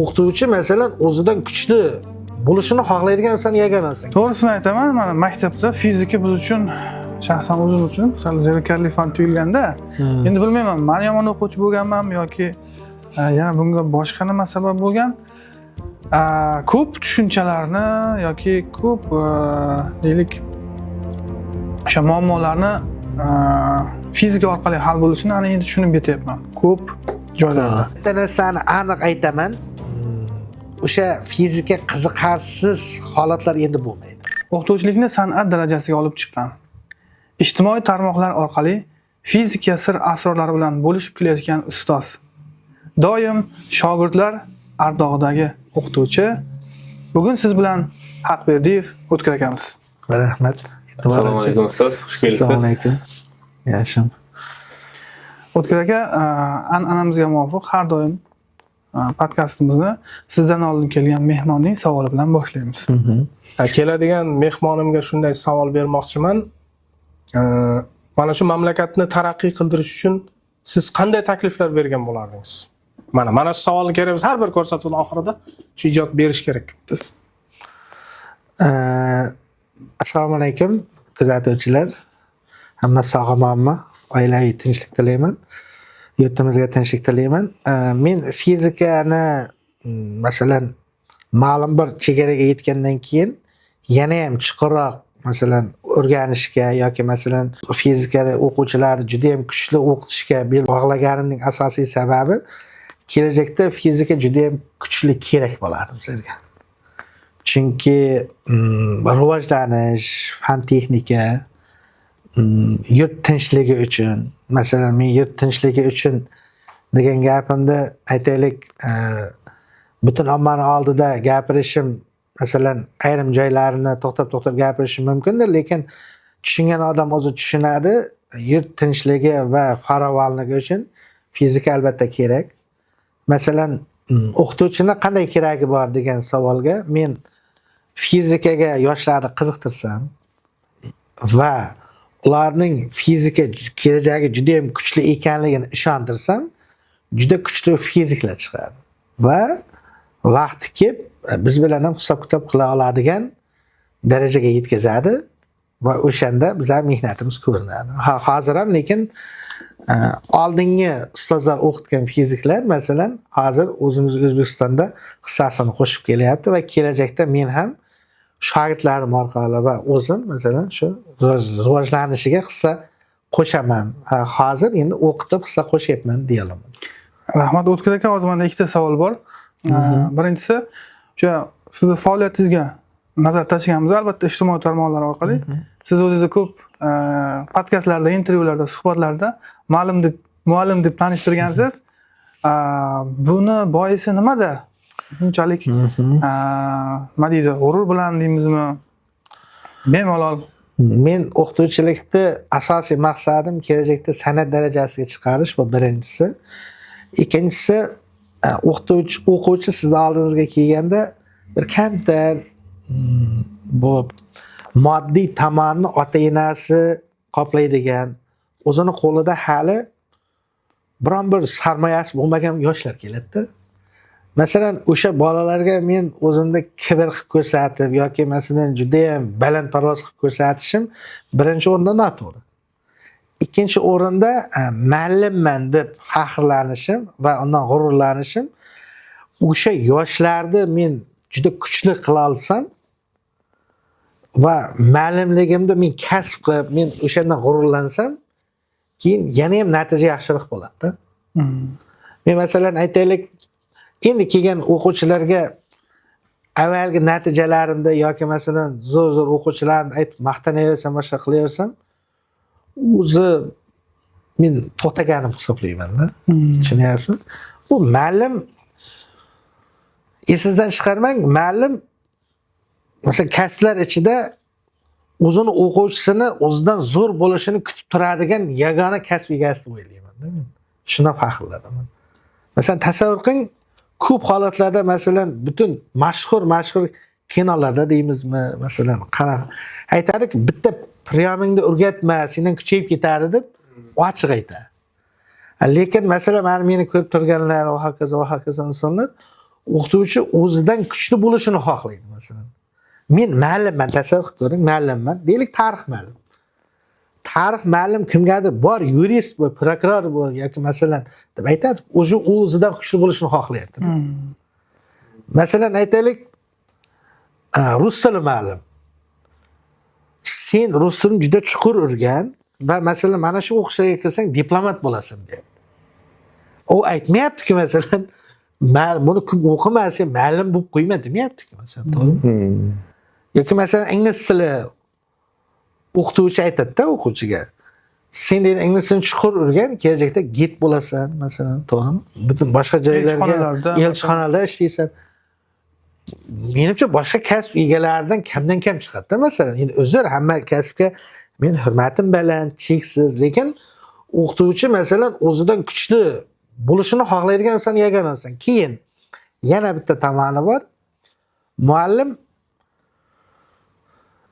O'qituvchi, masalan, o'zidan kuchli bo'lishini xohlaydigan inson yagona inson. To'g'risini aytaman, mana maktabda fizika biz uchun, shaxsan o'zim uchun sal zerikarli fan tuyulganda, endi bilmayman, man yomon o'quvchi bo'lganmanmi yoki yana bunga boshqa nima sabab bo'lgan, ko'p tushunchalarni yoki ko'p deylik, o'sha muammolarni fizika orqali hal bo'lishini ana endi tushunib yetyapman ko'p joylarda. Bitta narsani aniq aytaman, o'sha fizika qiziqarsiz holatlar endi bo'lmaydi. O'qituvchilikni san'at darajasiga olib chiqqan, ijtimoiy tarmoqlar orqali fizika sir asrorlari bilan bo'lishib kelayotgan ustoz, doim shogirdlar ardog'idagi o'qituvchi, bugun siz bilan Haqberdiyev O'tkir akamiz. Rahmat. Assalomu alaykum, ustoz, xush kelibsiz. Assalomu alaykum. Yaxshim. O'tkir aka, an'anamizga muvofiq har doim podkastimizni sizdan oldin kelgan mehmonning savoli bilan boshlaymiz. Keladigan mehmonimga shunday savol bermoqchiman. Mana shu mamlakatni taraqqiy qildirish uchun siz qanday takliflar bergan bo'lardingiz? Mana shu savolni kerak bo'lsa, har bir ko'rsatuvni oxirida shu ijob berish kerak. Siz. Assalomu alaykum, kuzatuvchilar. Hamma sog' omonmi? Oilaviy tinchlik tilayman. Yurtimizga tinchlik tilayman. Men fizikani, masalan, ma'lum bir chegaraga yetgandan keyin yana ham chuqurroq, masalan, o'rganishga yoki, masalan, fizikani o'quvchilarni juda ham kuchli o'qitishga bel bog'laganimning asosiy sababi kelajakda fizika juda ham kuchli kerak bo'ladi bizlarga. Chunki rivojlanish, fan texnika, yurt tinchligi uchun, masalan, men yurt tinchligi uchun degan gapimda, aytaylik, butun ommani oldida gapirishim, masalan, ayrim joylarini to'xtab-to'xtab gapirishim mumkindir, lekin tushungan odam o'zi tushunadi. Yurt tinchligi va farovonligi uchun fizika albatta kerak. Masalan, o'qituvchini qanday keragi bor degan savolga men fizikaga yoshlarni qiziqtirsam va ularning fizika kelajagi juda ham kuchli ekanligini ishontirsam, juda kuchli fiziklar chiqadi va vaqti kelib biz bilan ham hisob kitob qila oladigan darajaga yetkazadi va o'shanda bizlar mehnatimiz ko'rinadi. Ha, hozir ham lekin oldingi ustozlar o'qitgan fiziklar, masalan, hozir o'zimiz O'zbekistonda hissasini qo'shib kelyapti va kelajakda men ham shogirdlarim orqali va o'zim, masalan, shu rivojlanishiga hissa qo'shaman. Ha, hozir endi o'qitib hissa qo'shyapman deya olaman. Rahmat, O'tkir aka. Hozir menda ikkita savol bor. Birinchisi, o'sha sizni faoliyatingizga nazar tashlaganmiz, albatta, ijtimoiy tarmoqlar orqali. Siz o'zingizni ko'p podkastlarda, intervyularda, suhbatlarda muallim deb tanishtirgansiz. Buni boisi nimada? Bunchalik nima deydi, g'urur bilan deymizmi? Bemalol. Men o'qituvchilikni asosiy maqsadim kelajakda san'at darajasiga chiqarish, bu birinchisi. Ikkinchisi, o'qituvchi, o'quvchi sizni oldingizga kelganda bir kamtar, bu moddiy tomonni ota enasi qoplaydigan, o'zini qo'lida hali biron bir sarmoyasi bo'lmagan yoshlar keladida. Masalan, o'sha bolalarga men o'zimda kibr qilib ko'rsatib yoki, masalan, judayam balandparvoz qilib ko'rsatishim birinchi o'rinda noto'g'ri. Ikkinchi o'rinda muallimman deb faxrlanishim va undan g'ururlanishim, o'sha yoshlarni men juda kuchli qila olsam va muallimligimni men kasb qilib, men o'shandan g'ururlansam, keyin yana ham natija yaxshiroq bo'ladida. Men, masalan, aytaylik, endi kelgan o'quvchilarga avvalgi natijalarimda yoki, masalan, zo'r zo'r o'quvchilarni aytib maqtanaversam, boshqa qilaversam, o'zi men to'xtaganim hisoblaymanda. Tushunyapsizmi? Bu muallim, esingizdan chiqarmang, muallim, masalan, kasblar ichida o'zini o'quvchisini o'zidan zo'r bo'lishini kutib turadigan yagona kasb egasi deb o'ylaymanda men. Shundan faxrlanaman. Masalan, tasavvur qiling, ko'p holatlarda, masalan, butun mashhur mashhur kinolarda deymizmi, masalan, qanaqa aytadiki, bitta приём ingni o'rgatma, sendan kuchayib ketadi deb ochiq aytadi. Lekin, masalan, mana meni ko'rib turganlar va hokazo va hokazo insonlar O'qituvchi o'zidan kuchli bo'lishini xohlaydi masalan. Men muallimman, tasavvur qilib ko'ring, muallimman. Deylik, tarix muallim. Tarix muallim kimgadir bor yurist bo'l, prokuror bo'l yoki masalan deb aytadi, o'zi o'zidan kuchli bo'lishini xohlayapti. Masalan, aytaylik, rus tili muallim. Sen rus tilini juda chuqur o'rgan va masalan mana shu o'qishlarga kirsang diplomat bo'lasan deyapti. U aytmayaptiki masalan, buni kim o'qima, sen muallim bo'lib qo'yma demayaptiki masalan, to'g'rimi? Yoki masalan ingliz tili o'qituvchi aytadi-da o'quvchiga. Sen deydi ingliz tilini chuqur o'rgan, kelajakda gid bo'lasan masalan, to'g'rimi? Butun boshqa joylarga elchixonalarda ishlaysan. Menimcha boshqa kasb egalaridan kamdan kam chiqadi-da masalan. Endi uzr, hamma kasbga men hurmatim baland, cheksiz, lekin o'qituvchi masalan o'zidan kuchli bo'lishini xohlaydigan inson yagona inson. Keyin yana bitta tomoni bor. Muallim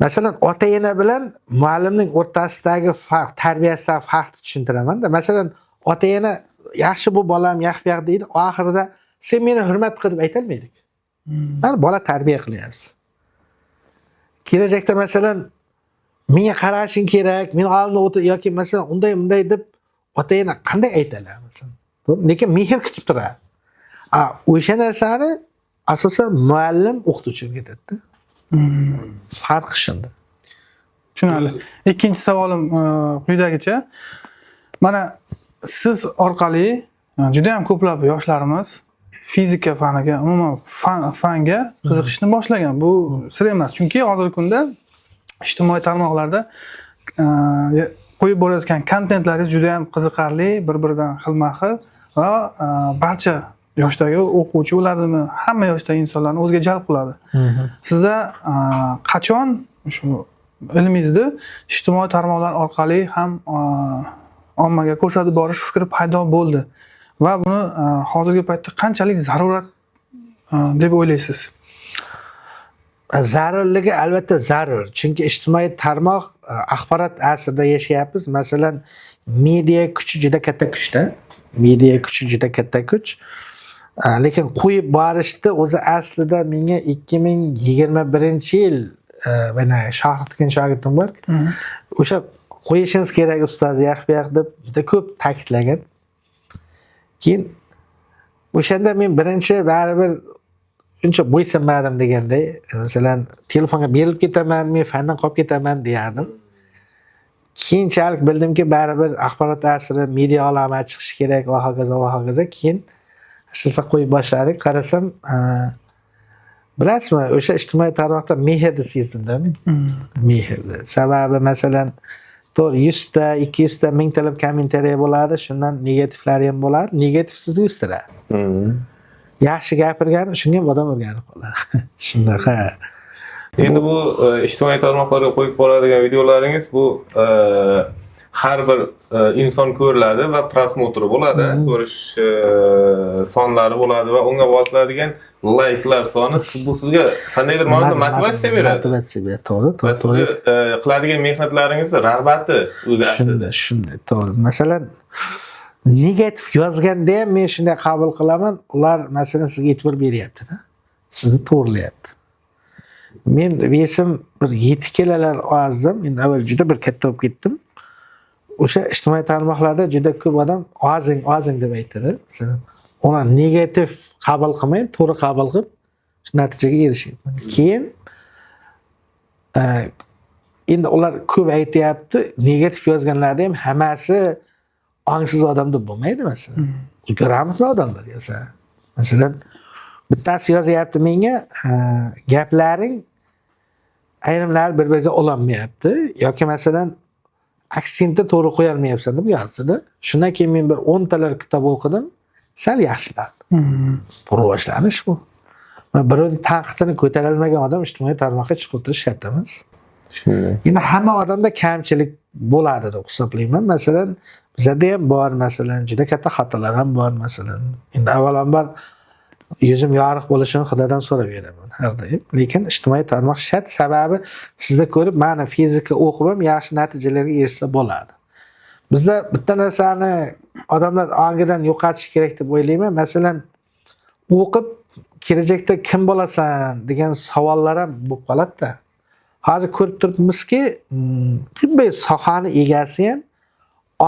masalan ota-ena bilan muallimning o'rtasidagi farq, tarbiyasidagi farqni tushuntiraman-da. Masalan, ota-ena yaxshi bu bolam, yaxshi yoq deydi, oxirida sen meni hurmat qil deb aytolmaydi. Mana bola tarbiya qilyapsiz. Kelajakda masalan menga qarashing kerak, men oldimda o'tir yoki masalan unday bunday deb ota-ena qanday aytadi masalan? To'g'rimi? Lekin mehr kutib turadi. O'sha narsani asosan muallim o'qituvchiga ketadi-da. Farq shunda. Tushunarli. Ikkinchi savolim quyidagicha. Mana siz orqali juda ham ko'plab yoshlarimiz fizika faniga, umuman fanga qiziqishni boshlagan. Bu sir emas. Chunki hozirgi kunda ijtimoiy tarmoqlarda qo'yib borayotgan kontentlaringiz juda ham qiziqarli, bir-biridan xilma-xil va barcha yoshdagi o'quvchi bo'ladimi, hamma yoshdagi insonlarni o'ziga jalb qiladi. Sizda qachon shu ilmingizni ijtimoiy tarmoqlar orqali ham ommaga ko'rsatib borish fikri paydo bo'ldi va buni hozirgi paytda qanchalik zarurat deb o'ylaysiz? Zarurligi albatta zarur. Chunki ijtimoiy tarmoq axborot asrida yashayapmiz. Masalan, media kuchi juda katta kuchda. Media kuchi juda katta kuch. Lekin qo'yib borishni o'zi aslida menga 2021-yil mana Shohrux degan shogirdim bor. O'sha qo'yishingiz kerak ustoz, yoq bu yoq deb juda ko'p ta'kidlagan. Keyin o'shanda men birinchi baribir uncha bo'ysunmadim deganday, masalan, telefonga berilib ketaman, men fandan qolib ketaman deyardim. Keyinchalik bildimki, baribir axborot asri, media olami chiqishi kerak va hokazo va hokazo. Keyin sizlar qo'yib boshladik. Qarasam, bilasizmi, o'sha ijtimoiy tarmoqda mehrni sezdim-da men. Mehrni. Sababi masalan, to'g'ri 100 ta, 200 ta, mingtalab kommentariya bo'ladi, shundan negativlari ham bo'ladi. Negativ sizni o'stiradi. Yaxshi gapirgani shunga ham odam o'rganib qoladi. Shunaqa. Endi bu ijtimoiy tarmoqlarga qo'yib boradigan videolaringiz bu har bir inson ko'riladi va просмотр bo'ladi, ko'rish sonlari bo'ladi va unga bosiladigan layklar soni bu sizga qandaydir ma'noda motivatsiya beradi. Motivatsiya beradi, to'g'ri, Va to'g'ri, to'g'ri. sizni qiladigan mehnatlaringizni rag'bati o'zi aslida. Shunday, shunday, to'g'ri. Masalan, negativ yozganda ham men shunday qabul qilaman, ular masalan sizga e'tibor beryapti-da. Sizni to'g'rilayapti. Men вес im bir 7 kilolar ozdim. Endi avval juda bir katta bo'lib ketdim. O'sha ijtimoiy tarmoqlarda juda ko'p odam ozing, ozing deb aytadi. Masalan, uni negativ qabul qilmay, to'g'ri qabul qilib, shu natijaga erishyapman. Keyin endi ular ko'p aytyapti, negativ yozganlarda ham hammasi ongsiz odam deb bo'lmaydi masalan. Грамотный odamlar yozadi. Masalan, bittasi yozyapti menga, gaplaring ayrimlari bir-biriga ulanmayapti yoki masalan aksentni to'g'ri qo'yolmayapsan deb yozdida. Shundan keyin men bir 10 talar kitob o'qidim, sal yaxshilandi. Bu rivojlanish bu. Man birovning tanqidini ko'tarolmagan odam ijtimoiy tarmoqqa chiqib o'tirish shart emas. Shunday. Endi hamma odamda kamchilik bo'ladi deb hisoblayman. Masalan, bizada ham bor, masalan, juda katta xatolar ham bor, masalan. Endi avvalambor yuzim yorug' bo'lishini Xudodan so'rab beraman har doim. Lekin ijtimoiy tarmoq shart, sababi sizni ko'rib, mana fizika o'qib ham yaxshi natijalarga erishsa bo'ladi. Bizda bitta narsani odamlar ongidan yo'qotish kerak deb o'ylayman. Masalan, o'qib Kelajakda kim bo'lasan degan savollar ham bo'lib qoladi-da. Hozir ko'rib turibmizki, bir sohani egasi ham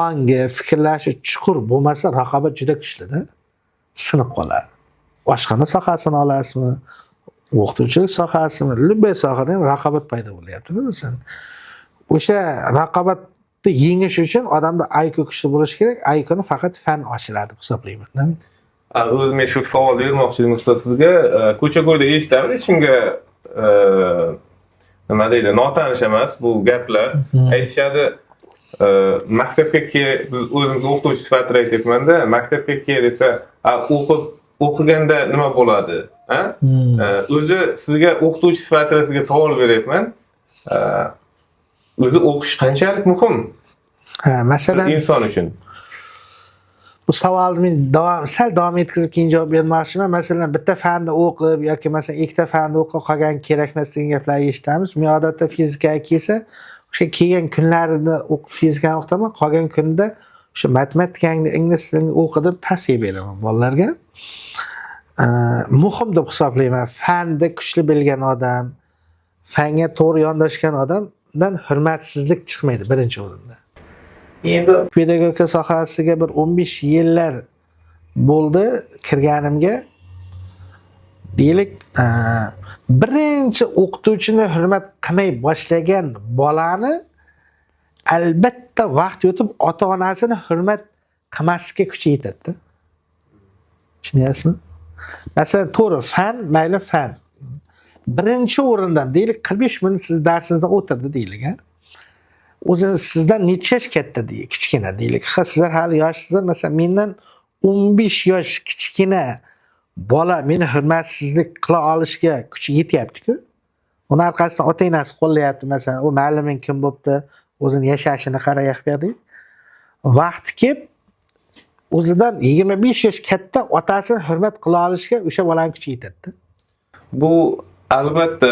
ongi, fikrlashi chuqur bo'lmasa, raqobat juda kuchlida, sinib qoladi. Oshxona sohasini olasizmi, o'qituvchilik sohasimi, любой sohada ham raqobat paydo bo'lyapti, masalan. O'sha raqobatni yengish uchun odamda IQ kuchli bo'lishi kerak. IQni faqat fan ochiladi deb hisoblayman. O'zim men shu savol bermoqchi edim ustoz sizga. Ko'cha-ko'yda eshitamiz, hech kimga nima deydi, notanish emas bu gaplar. Aytishadi, maktabga kel, biz o'zimiz o'qituvchi sifatida aytyapmanda, maktabga kel desa, o'qib o'qiganda nima bo'ladi? Ha? O'zi sizga o'qituvchi sifatida sizga savol beryapman. O'zi o'qish qanchalik muhim? Ha, masalan, inson uchun. Bu savolni men sal davom etkazib keyin javob bermoqchiman. Masalan, bitta fanni o'qib yoki masalan ikkita fanni o'qib qolgan kerak emas degan gaplarni eshitamiz. Men odatda fizikaga kelsa, o'sha kelgan kunlarini o'qib fizikani o'qitaman, qolgan kunda o'sha matematikangni, ingliz tilini o'qi deb tavsiya beraman bolalarga. Muhim deb hisoblayman. Fanni kuchli bilgan odam, fanga to'g'ri yondashgan odamdan hurmatsizlik chiqmaydi birinchi o'rinda. Endi pedagogika sohasiga bir 15 yillar bo'ldi kirganimga. Deylik, birinchi o'qituvchini hurmat qilmay boshlagan bolani albatta vaqt o'tib ota-onasini hurmat qilmaslikka kuchi yetadi. Tushunyapsizmi? Masalan, to'g'ri, fan, mayli fan. Birinchi o'rindan deylik 45 minut siz darsingizda o'tirdi deylik, ha? O'zini sizdan necha yosh katta deylik, kichkina deylik. Ha, sizlar hali yoshsizlar, masalan, mendan 15 yosh kichkina bola meni hurmatsizlik qila olishga kuchi yetyapti-ku. Uni orqasidan ota-onasi qo'llayapti, masalan, u mualliming kim bo'pti, o'zini yashashini qarayapti deydi. Vaqti kelib o'zidan 25 yosh katta otasini hurmat qila olishga o'sha bolani kuchi yetadi. Bu albatta,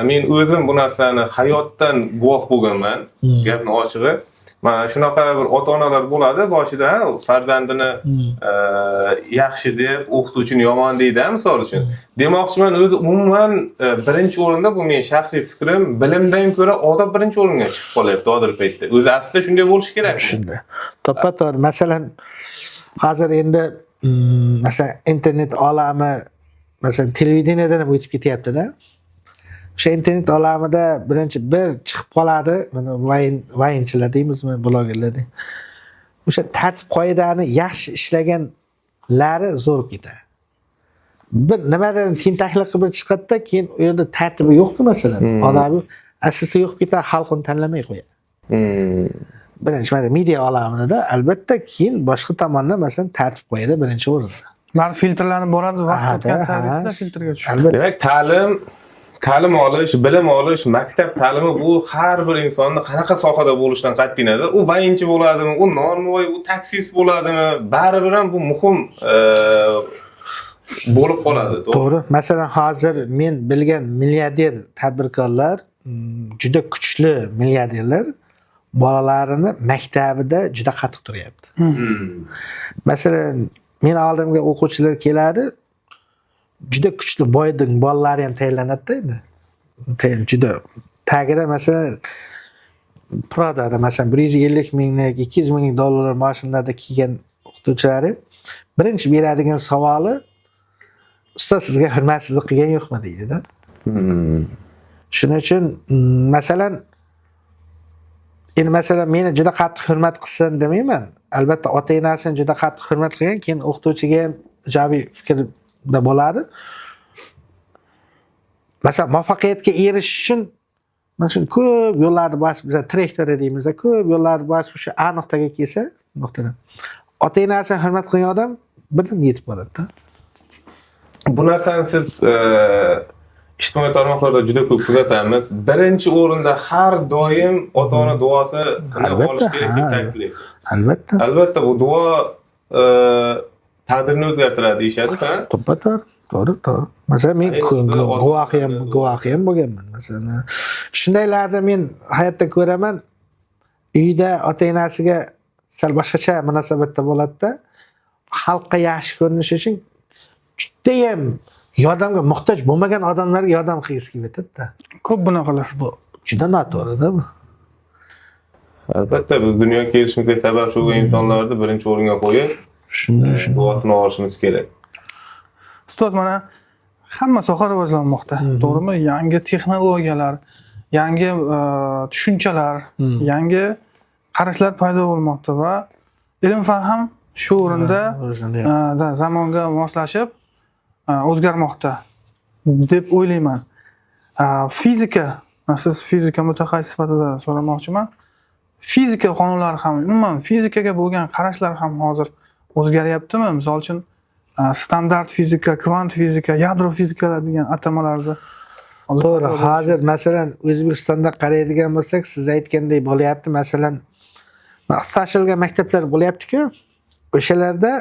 men o'zim bu narsani hayotdan guvoh bo'lganman. Gapni ochig'i. Mana shunaqa bir ota-onalar bo'ladi boshida farzandini yaxshi deb, o'qituvchini yomon deydi, misol uchun. Demoqchiman, o'zi umuman birinchi o'rinda, bu mening shaxsiy fikrim, bilimdan ko'ra odob birinchi o'ringa chiqib qolyapti hozirgi paytda. O'zi aslida shunday bo'lishi kerak. Shunday. To'ppa-to'g'ri. Masalan, hozir endi masalan internet olami, masalan televideniyadan ham o'tib ketyapti-da. O'sha internet olamida birinchi bir chiqib qoladi, mana vaynchilar deymizmi, blogerlar deymiz. O'sha tartib qoidani yaxshi ishlaganlari zo'r ketadi. Bir nimadan tentaklik qilib chiqadi-da, keyin u yerda tartibi yo'q-ku masalan. Odabi aslida yo'q ketadi, xalq uni tanlamay qo'yadi. Birinchi mana media olamida albatta, keyin boshqa tomondan masalan tartib qo'yadi birinchi o'rinda. Bari filtrlanib boradi, vaqt o'tgan sari filtrga tushadi. Albatta. Demak, ta'lim olish, bilim olish, maktab ta'limi bu har bir insonni qanaqa sohada bo'lishidan qat'iy nazar, u vaynchi bo'ladimi, u normoy, u taksist bo'ladimi, baribir ham bu muhim bo'lib qoladi, to'g'ri? To'g'ri. Masalan, hozir men bilgan milliarder tadbirkorlar, juda kuchli milliarderlar bolalarini maktabida juda qattiq turyapti. Masalan, men oldimga o'quvchilar keladi, juda kuchli boyning bolalari ham tayyorlanadi-da endi. Juda tagida masalan Prada'da masalan 150 minglik, 200 minglik dollar mashinalarda kiygan o'qituvchilari birinchi beradigan savoli, ustoz sizga hurmatsizlik qilgan yo'qmi deydi-da. Shuning uchun masalan endi masalan meni juda qattiq hurmat qilsin demayman. Albatta ota-onasini juda qattiq hurmat qilgan, keyin o'qituvchiga ham ijobiy fikrda bo'ladi. Masalan, muvaffaqiyatga erishish uchun mana shu ko'p yo'llarni bosib, biz trayektoriya deymiz, ko'p yo'llarni bosib o'sha A nuqtaga kelsa, nuqtadan ota-onasini hurmat qilgan odam birdan yetib boradi-da. Bu narsani siz ijtimoiy tarmoqlarda juda ko'p kuzatamiz. Birinchi o'rinda har doim ota-ona duosi olish kerak deb ta'kidlaysiz. Albatta. Albatta bu duo taqdirni o'zgartiradi deyishadi, ha? To'ppa-to'g'ri, to'g'ri, to'g'ri. Masalan, men guvohi ham bo'lganman. Masalan, shundaylarni men hayotda ko'raman. Uyda ota-onasiga sal boshqacha munosabatda bo'ladi-da. Xalqqa yaxshi ko'rinish uchun judayam Yordamga muhtoj bo'lmagan odamlarga yordam qilgisi kelyapti-da. Ko'p bunaqalar. Bu juda noto'g'ri-da bu. Albatta, biz dunyoga kelishimizga sababchi bo'lgan insonlarni birinchi o'ringa qo'yib, Shuni shuni duosini olishimiz kerak. Ustoz, mana hamma soha rivojlanmoqda, to'g'rimi? Yangi texnologiyalar, yangi tushunchalar, yangi qarashlar paydo bo'lmoqda va ilm fan ham shu o'rinda rivojlanyapti. Da, zamonga moslashib o'zgarmoqda deb o'ylayman. Fizika, siz fizika mutaxassisi sifatida so'ramoqchiman. Fizika qonunlari ham, umuman fizikaga bo'lgan qarashlar ham hozir o'zgaryaptimi? Misol uchun, standart fizika, kvant fizika, yadro fizikalar degan atamalarda hozir To'g'ri, paydo bo'lishi. Hozir masalan O'zbekistonda qaraydigan bo'lsak, siz aytgandek bo'lyapti. Masalan, ixtisoslashtirilgan maktablar bo'lyapti-ku. O'shalarda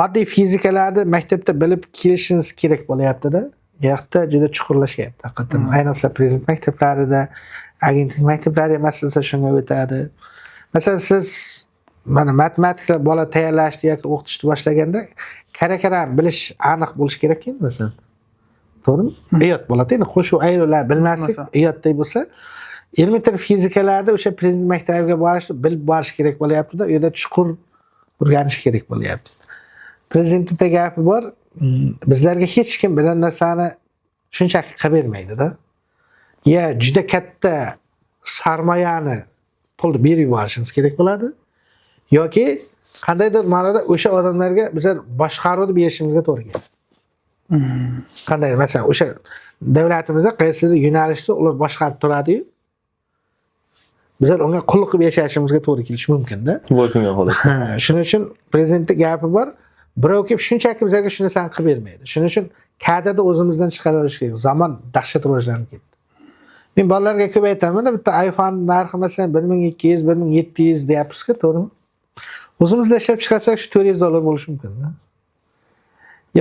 oddiy fizikalarni maktabda bilib kelishingiz kerak bo'lyapti-da. U yoqda juda chuqurlashyapti haqiqatdan. Ayniqsa prezident maktablarida, agentlik maktablari ham asosan shunga o'tadi. Masalan, siz mana matematiklar bola tayyorlashni yoki o'qitishni boshlaganda kara-karam bilish aniq bo'lishi kerak endi masalan. To'g'rimi? Iyot bo'ladi. Endi qo'shuv ayiruvlar bilmaslik Bilmasa. iyotday bo'lsa, elementar fizikalarda o'sha prezident maktabiga borishni bilib borish kerak bo'lyapti-da, u yerda chuqur o'rganish kerak bo'lyapti. Prezident bitta gapi bor, bizlarga hech kim biror narsani shunchaki qilib bermaydi-da. Ya juda katta sarmoyani pulni berib yuborishimiz kerak bo'ladi, yoki qandaydir ma'noda o'sha odamlarga bizlar boshqaruvni berishimizga to'g'ri keladi. Qanday, masalan, o'sha davlatimizda qaysidir yo'nalishda ular boshqarib turadi-yu, bizlar unga qulluq qilib yashashimizga to'g'ri kelishi mumkin-da. Bo'ysungan holat. Ha, shuning uchun prezidentning gapi bor, birov kelib shunchaki bizlarga shu narsani qilib bermaydi. Shuning uchun kadrni o'zimizdan chiqarib kerak. Zamon dahshat rivojlanib ketdi. Men bolalarga ko'p aytaman, bitta iPhone narxi masalan 1200, 1700 deyapmiz-ku, to'g'rimi? O'zimizda ishlab chiqarsak shu $400 bo'lishi mumkin-da.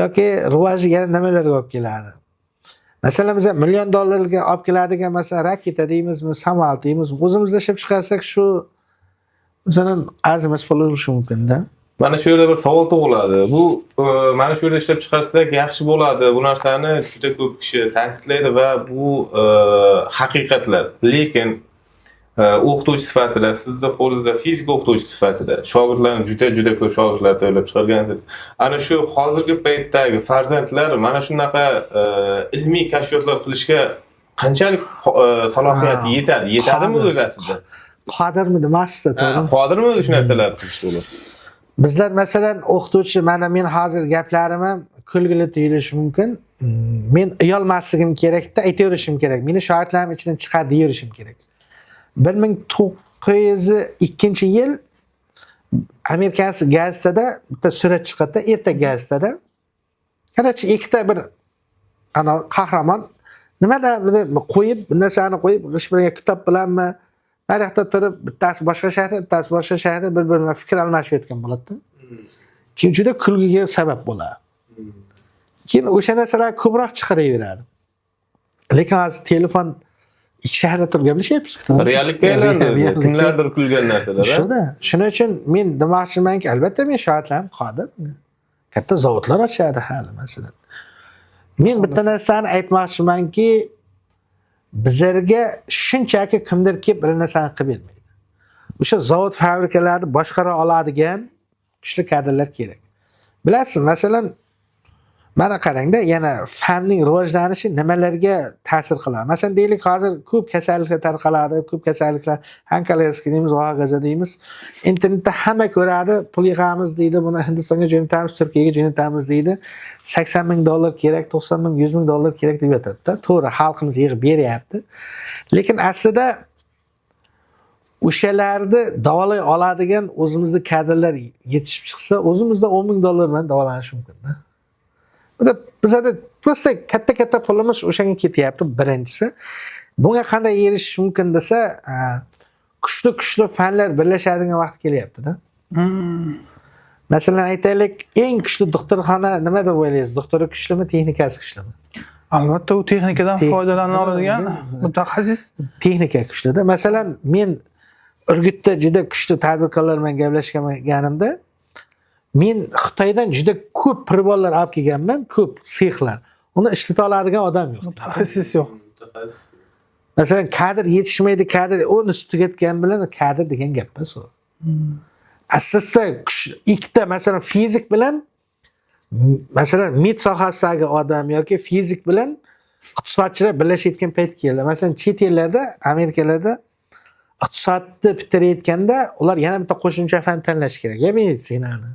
Yoki rivoji yana nimalarga olib keladi? Masalan, biz million dollarga olib keladigan masalan raketa deymizmi, samolyot deymizmi, o'zimizda ishlab chiqarsak shu masalan arzimas bo'lishi mumkin-da. Mana shu yerda bir savol tug'iladi. Bu mana shu yerda ishlab chiqarsak yaxshi bo'ladi. Bu narsani juda ko'p kishi ta'kidlaydi va bu haqiqatlar. Lekin o'qituvchi sifatida, sizni qo'lingizda fizika o'qituvchisi sifatida shogirdlarni juda ko'p shogirdlar tayyorlab chiqargansiz. Ana shu hozirgi paytdagi farzandlar mana shunaqa ilmiy kashfiyotlar qilishga qanchalik salohiyati yetadi? Yetadimi Qodir. o'zi aslida? Qodirmi demoqchisiz, to'g'rimi? Qodirmi shu narsalarni qilishga ular? Bizlar masalan o'qituvchi, mana men hozir gaplarim ham kulgili tuyulishi mumkin. Men uyalmasligim kerakda aytaverishim kerak. Meni shogirdlarim ichidan chiqadi deyaverishim kerak. 1902-yil американский gazetada bitta surat chiqadi, erta gazetada. Короче, ikkita bir ana qahramon nimadan qo'yib, bir narsani qo'yib, g'isht bilan kitob bilanmi, nariyoqda turib, bittasi boshqa shaharda, bittasi boshqa shaharda bir-biri bilan fikr almashayotgan bo'ladi. Keyin juda kulgiga sabab bo'ladi. Keyin o'sha narsalar ko'proq chiqaraveradi. Lekin hozir telefon ikki shaharda turib gaplashyapmiz. Reallikka aylandi. Reallikka. Kimlardir kulgan narsalar. A? Shuda. Shuning uchun men demoqchimanki, albatta men shogirdlarim qodir. Katta zavodlar ochadi hali masalan. Men bitta narsani aytmoqchimanki, bizlarga shunchaki kimdir kelib bir narsani qilib bermaydi. O'sha zavod fabrikalarni boshqara oladigan kuchli kadrlar kerak. Bilasiz, masalan, mana qarangda, yana fanning rivojlanishi nimalarga ta'sir qiladi. Masalan, deylik, hozir ko'p kasalliklar tarqaladi, ko'p kasalliklar, onkologik deymiz, hokazo deymiz. Internetda hamma ko'radi, pul yig'amiz deydi, buni Hindistonga jo'natamiz, Turkiyaga jo'natamiz deydi. 80 ming dollar kerak, 90 ming, 100 ming dollar kerak deb yotadi-da. To'g'ri, xalqimiz yig'ib beryapti. Lekin aslida o'shalarni davolay oladigan o'zimizda kadrlar yetishib chiqsa, o'zimizda 10 ming dollar bilan davolanish mumkin-da. Bizda просто katta-katta pulimiz o'shanga ketyapti birinchisi. Bunga qanday erishish mumkin desa, kuchli-kuchli fanlar birlashadigan vaqt kelyapti-da. Masalan, aytaylik, eng kuchli doktorxona nima deb o'ylaysiz? Doktori kuchlimi, texnikasi kuchlimi? Albatta, u texnikadan foydalana oladigan mutaxassis. Texnika kuchlida. Masalan, men Urgutda juda kuchli tadbirkorlar bilan gaplashganimda Men Xitoydan juda ko'p прибор lar olib kelganman, ko'p sexlar. Uni ishlata oladigan odam yo'q. Mutaxassis yo'q. Masalan, kadr yetishmaydi, kadr uni tugatgan bilan kadr degan gap emas u. Asosda ikkita, masalan, fizik bilan, masalan, med sohasidagi odam yoki fizik bilan iqtisodchilar birlashayotgan payt keldi. Masalan, chet ellarda, Amerikalarda iqtisodni bitirayotganda ular yana bitta qo'shimcha fan tanlash kerak. Ya meditsinani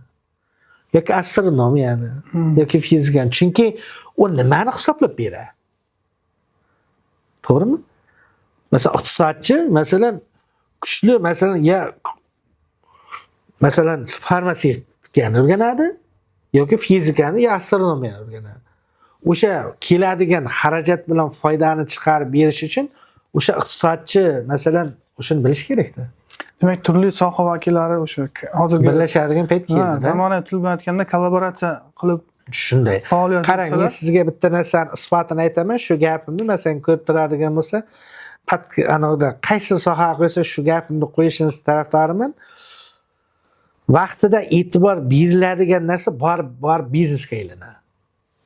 yoki astronomiyani yoki fizikani. Chunki u nimani hisoblab beradi? To'g'rimi? Masalan, iqtisodchi, masalan, kuchli, masalan, ya masalan farmatsevtikani o'rganadi yoki fizikani ya astronomiyani o'rganadi. O'sha keladigan xarajat bilan foydani chiqarib berish uchun o'sha iqtisodchi, masalan, o'shani bilish kerakda. Demak, turli soha vakillari o'sha hozirgi Birlashadigan payt keldi. Zamonaviy til bilan aytganda, kollaboratsiya qilib Shunday. faoliyat Qarang, men yuritsalar. sizga bitta narsani isbotini aytaman. Shu gapimni, masalan, ko'rib turadigan bo'lsa, pat anavda qaysi soha qo'ysa, shu gapimni qo'yishini tarafdoriman. Vaqtida e'tibor beriladigan narsa borib borib biznesga aylanadi.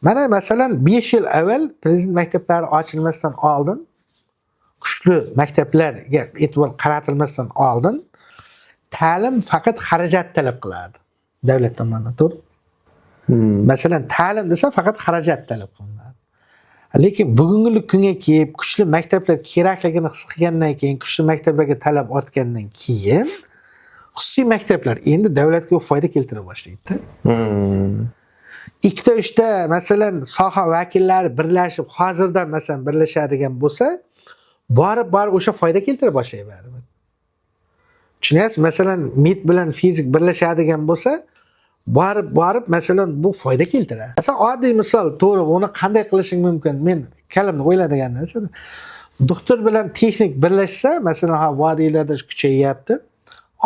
Mana, masalan, 5 yil avval prezident maktablari ochilmasdan oldin, kuchli maktablarga e'tibor qaratilmasdan oldin ta'lim faqat xarajat talab qilardi davlat tomonidan, to'g'ri? Masalan, ta'lim desa, faqat xarajat talab qilinadi. Lekin bugungi kunga kelib, kuchli maktablar kerakligini his qilgandan keyin, kuchli maktablarga talab ortgandan keyin, xususiy maktablar endi davlatga foyda keltira boshlaydi. Ikkita, uchta, masalan, soha vakillari birlashib, hozirdan, masalan, birlashadigan bo'lsa, borib borib o'sha foyda keltira boshlaydi baribir. Tushunyapsiz? Masalan, med bilan fizik birlashadigan bo'lsa, borib borib, masalan, bu foyda keltiradi. Masalan, oddiy misol, to'g'ri, uni qanday qilishing mumkin, men kalimni o'ylaydigan narsa, doktor bilan texnik birlashsa, masalan, ha, vodiylarda kuchayyapti,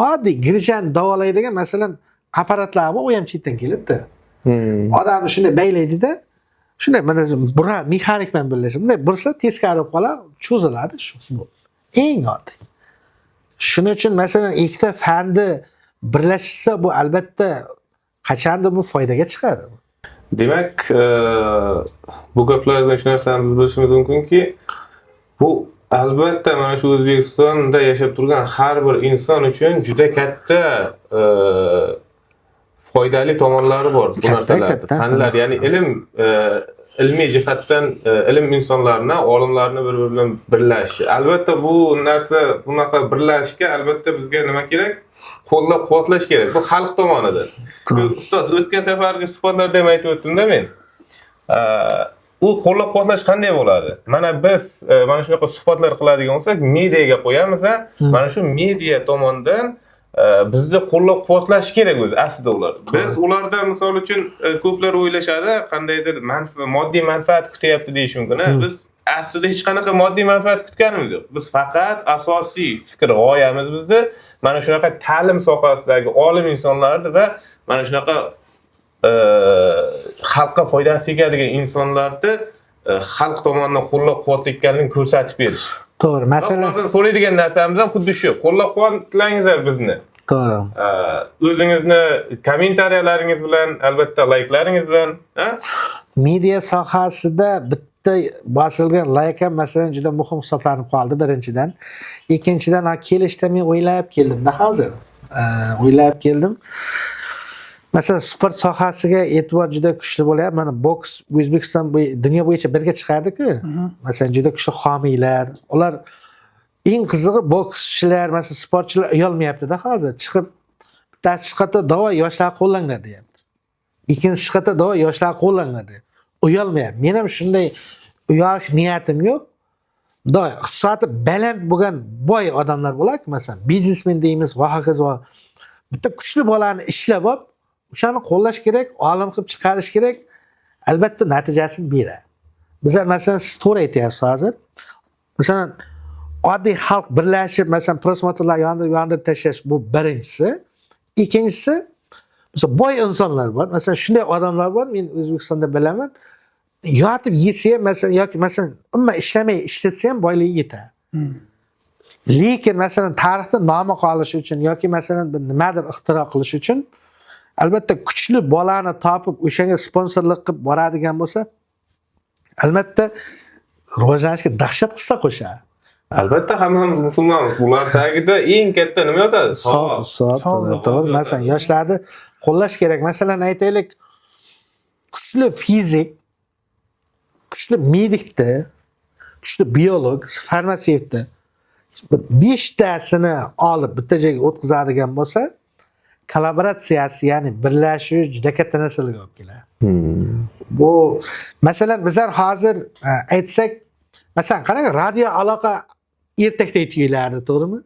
oddiy грыжа ni davolaydigan, masalan, apparatlar bor, u ham chetdan keladida. Odamni shunday baylaydida, shunday mana bura mexanik bilan birlashib, bunday bursa, teskari bo'lib qoladi, cho'ziladi shu. Bu eng oddiy. Shuning uchun, masalan, ikkita fanni birlashsa, bu albatta qachondir bu foydaga chiqadi. Demak, bu gaplardan shu narsani biz bilishimiz mumkinki, bu albatta mana shu O'zbekistonda yashab turgan har bir inson uchun juda katta foydali tomonlari bor bu Katta, narsalarda. katta. Fanlar, ya'ni ilm, ilmiy jihatdan ilm insonlarini, olimlarni bir-biri bilan birlashishi. Albatta bu narsa, bunaqa birlashishga albatta bizga nima kerak? Qo'llab-quvvatlash kerak. Bu xalq tomonidan. Ustoz, o'tgan safargi suhbatlarda ham aytib o'tdim-da men. U qo'llab-quvvatlash qanday bo'ladi? Mana biz mana shunaqa suhbatlar qiladigan bo'lsak, mediaga qo'yamiz, mana shu media tomonidan bizni qo'llab-quvvatlash kerak o'zi aslida ular. Biz ulardan, misol uchun, ko'plar o'ylashadi, qandaydir moddiy manfaat kutyapti deyish mumkin. Biz aslida hech qanaqa moddiy manfaat kutganimiz yo'q. Biz faqat asosiy fikr, g'oyamiz bizda mana shunaqa ta'lim sohasidagi olim insonlarni va mana shunaqa xalqqa foydasi tegadigan insonlarni xalq tomonidan qo'llab-quvvatlayotganligini ko'rsatib berish. To'g'ri, masalan, Masalan, so'raydigan narsamiz ham xuddi shu. Qo'llab-quvvatlangizlar bizni. To'g'ri. O'zingizni kommentariyalaringiz bilan, albatta layklaringiz bilan, ha? Media sohasida bitta bosilgan layk ham, masalan, juda muhim hisoblanib qoldi birinchidan. Ikkinchidan, ha, kelishda men o'ylab keldimda hozir. O'ylab keldim. Masalan, sport sohasiga e'tibor juda kuchli bo'lyapti. Mana, boks O'zbekiston dunyo bo'yicha birga chiqardi-ku. Masalan, juda kuchli homiylar. Ular, eng qizig'i, bokschilar, masalan, sportchilar uyalmayapti-da hozir. Chiqib, bittasi chiqadi, "Давай, yoshlar qo'llanglar" deyapti. Ikkinchisi chiqadi, "Давай, yoshlar qo'llanglar" deyapti. Uyalmayapti. Men ham shunday uyalish niyatim yo'q. Doim iqtisodi baland bo'lgan boy odamlar bo'ladi, masalan, biznesmen deymiz va hokazo. Bitta kuchli bolani ishlab olib, o'shani qo'llash kerak, olim qilib chiqarish kerak. Albatta natijasini beradi. Bizlar, masalan, siz to'g'ri aytyapsiz hozir. Masalan, oddiy xalq birlashib, masalan, просмотр lar yondirib, yondirib tashlash, bu birinchisi. Ikkinchisi, masalan, boy insonlar bor. Masalan, shunday odamlar bor, men O'zbekistonda bilaman. Yotib yesa ham, masalan, yoki, masalan, umuman ishlamay ishlatsa ham boyligi yetadi. Lekin, masalan, tarixda nomi qolishi uchun yoki, masalan, bir nimadir ixtiro qilish uchun Albatta kuchli bolani topib, o'shanga sponsorlik qilib boradigan bo'lsa, albatta rivojlanishga dahshat hissa qo'shadi. Albatta, hammamiz musulmonmiz. Bular tagida eng katta nima yotadi? Savob, Savob. savob, Savob. to'g'ri. Masalan, yoshlarni qo'llash kerak. Masalan, aytaylik, kuchli fizik, kuchli medikni, kuchli biolog, farmatsevtni bir beshtasini olib bitta joyga o'tkazadigan bo'lsa, kollaboratsiyasi, ya'ni birlashuvi juda katta narsalarga olib keladi. Bu masalan, bizlar hozir aytsak, masalan, qarang, radio aloqa ertakdek tuyulardi, to'g'rimi?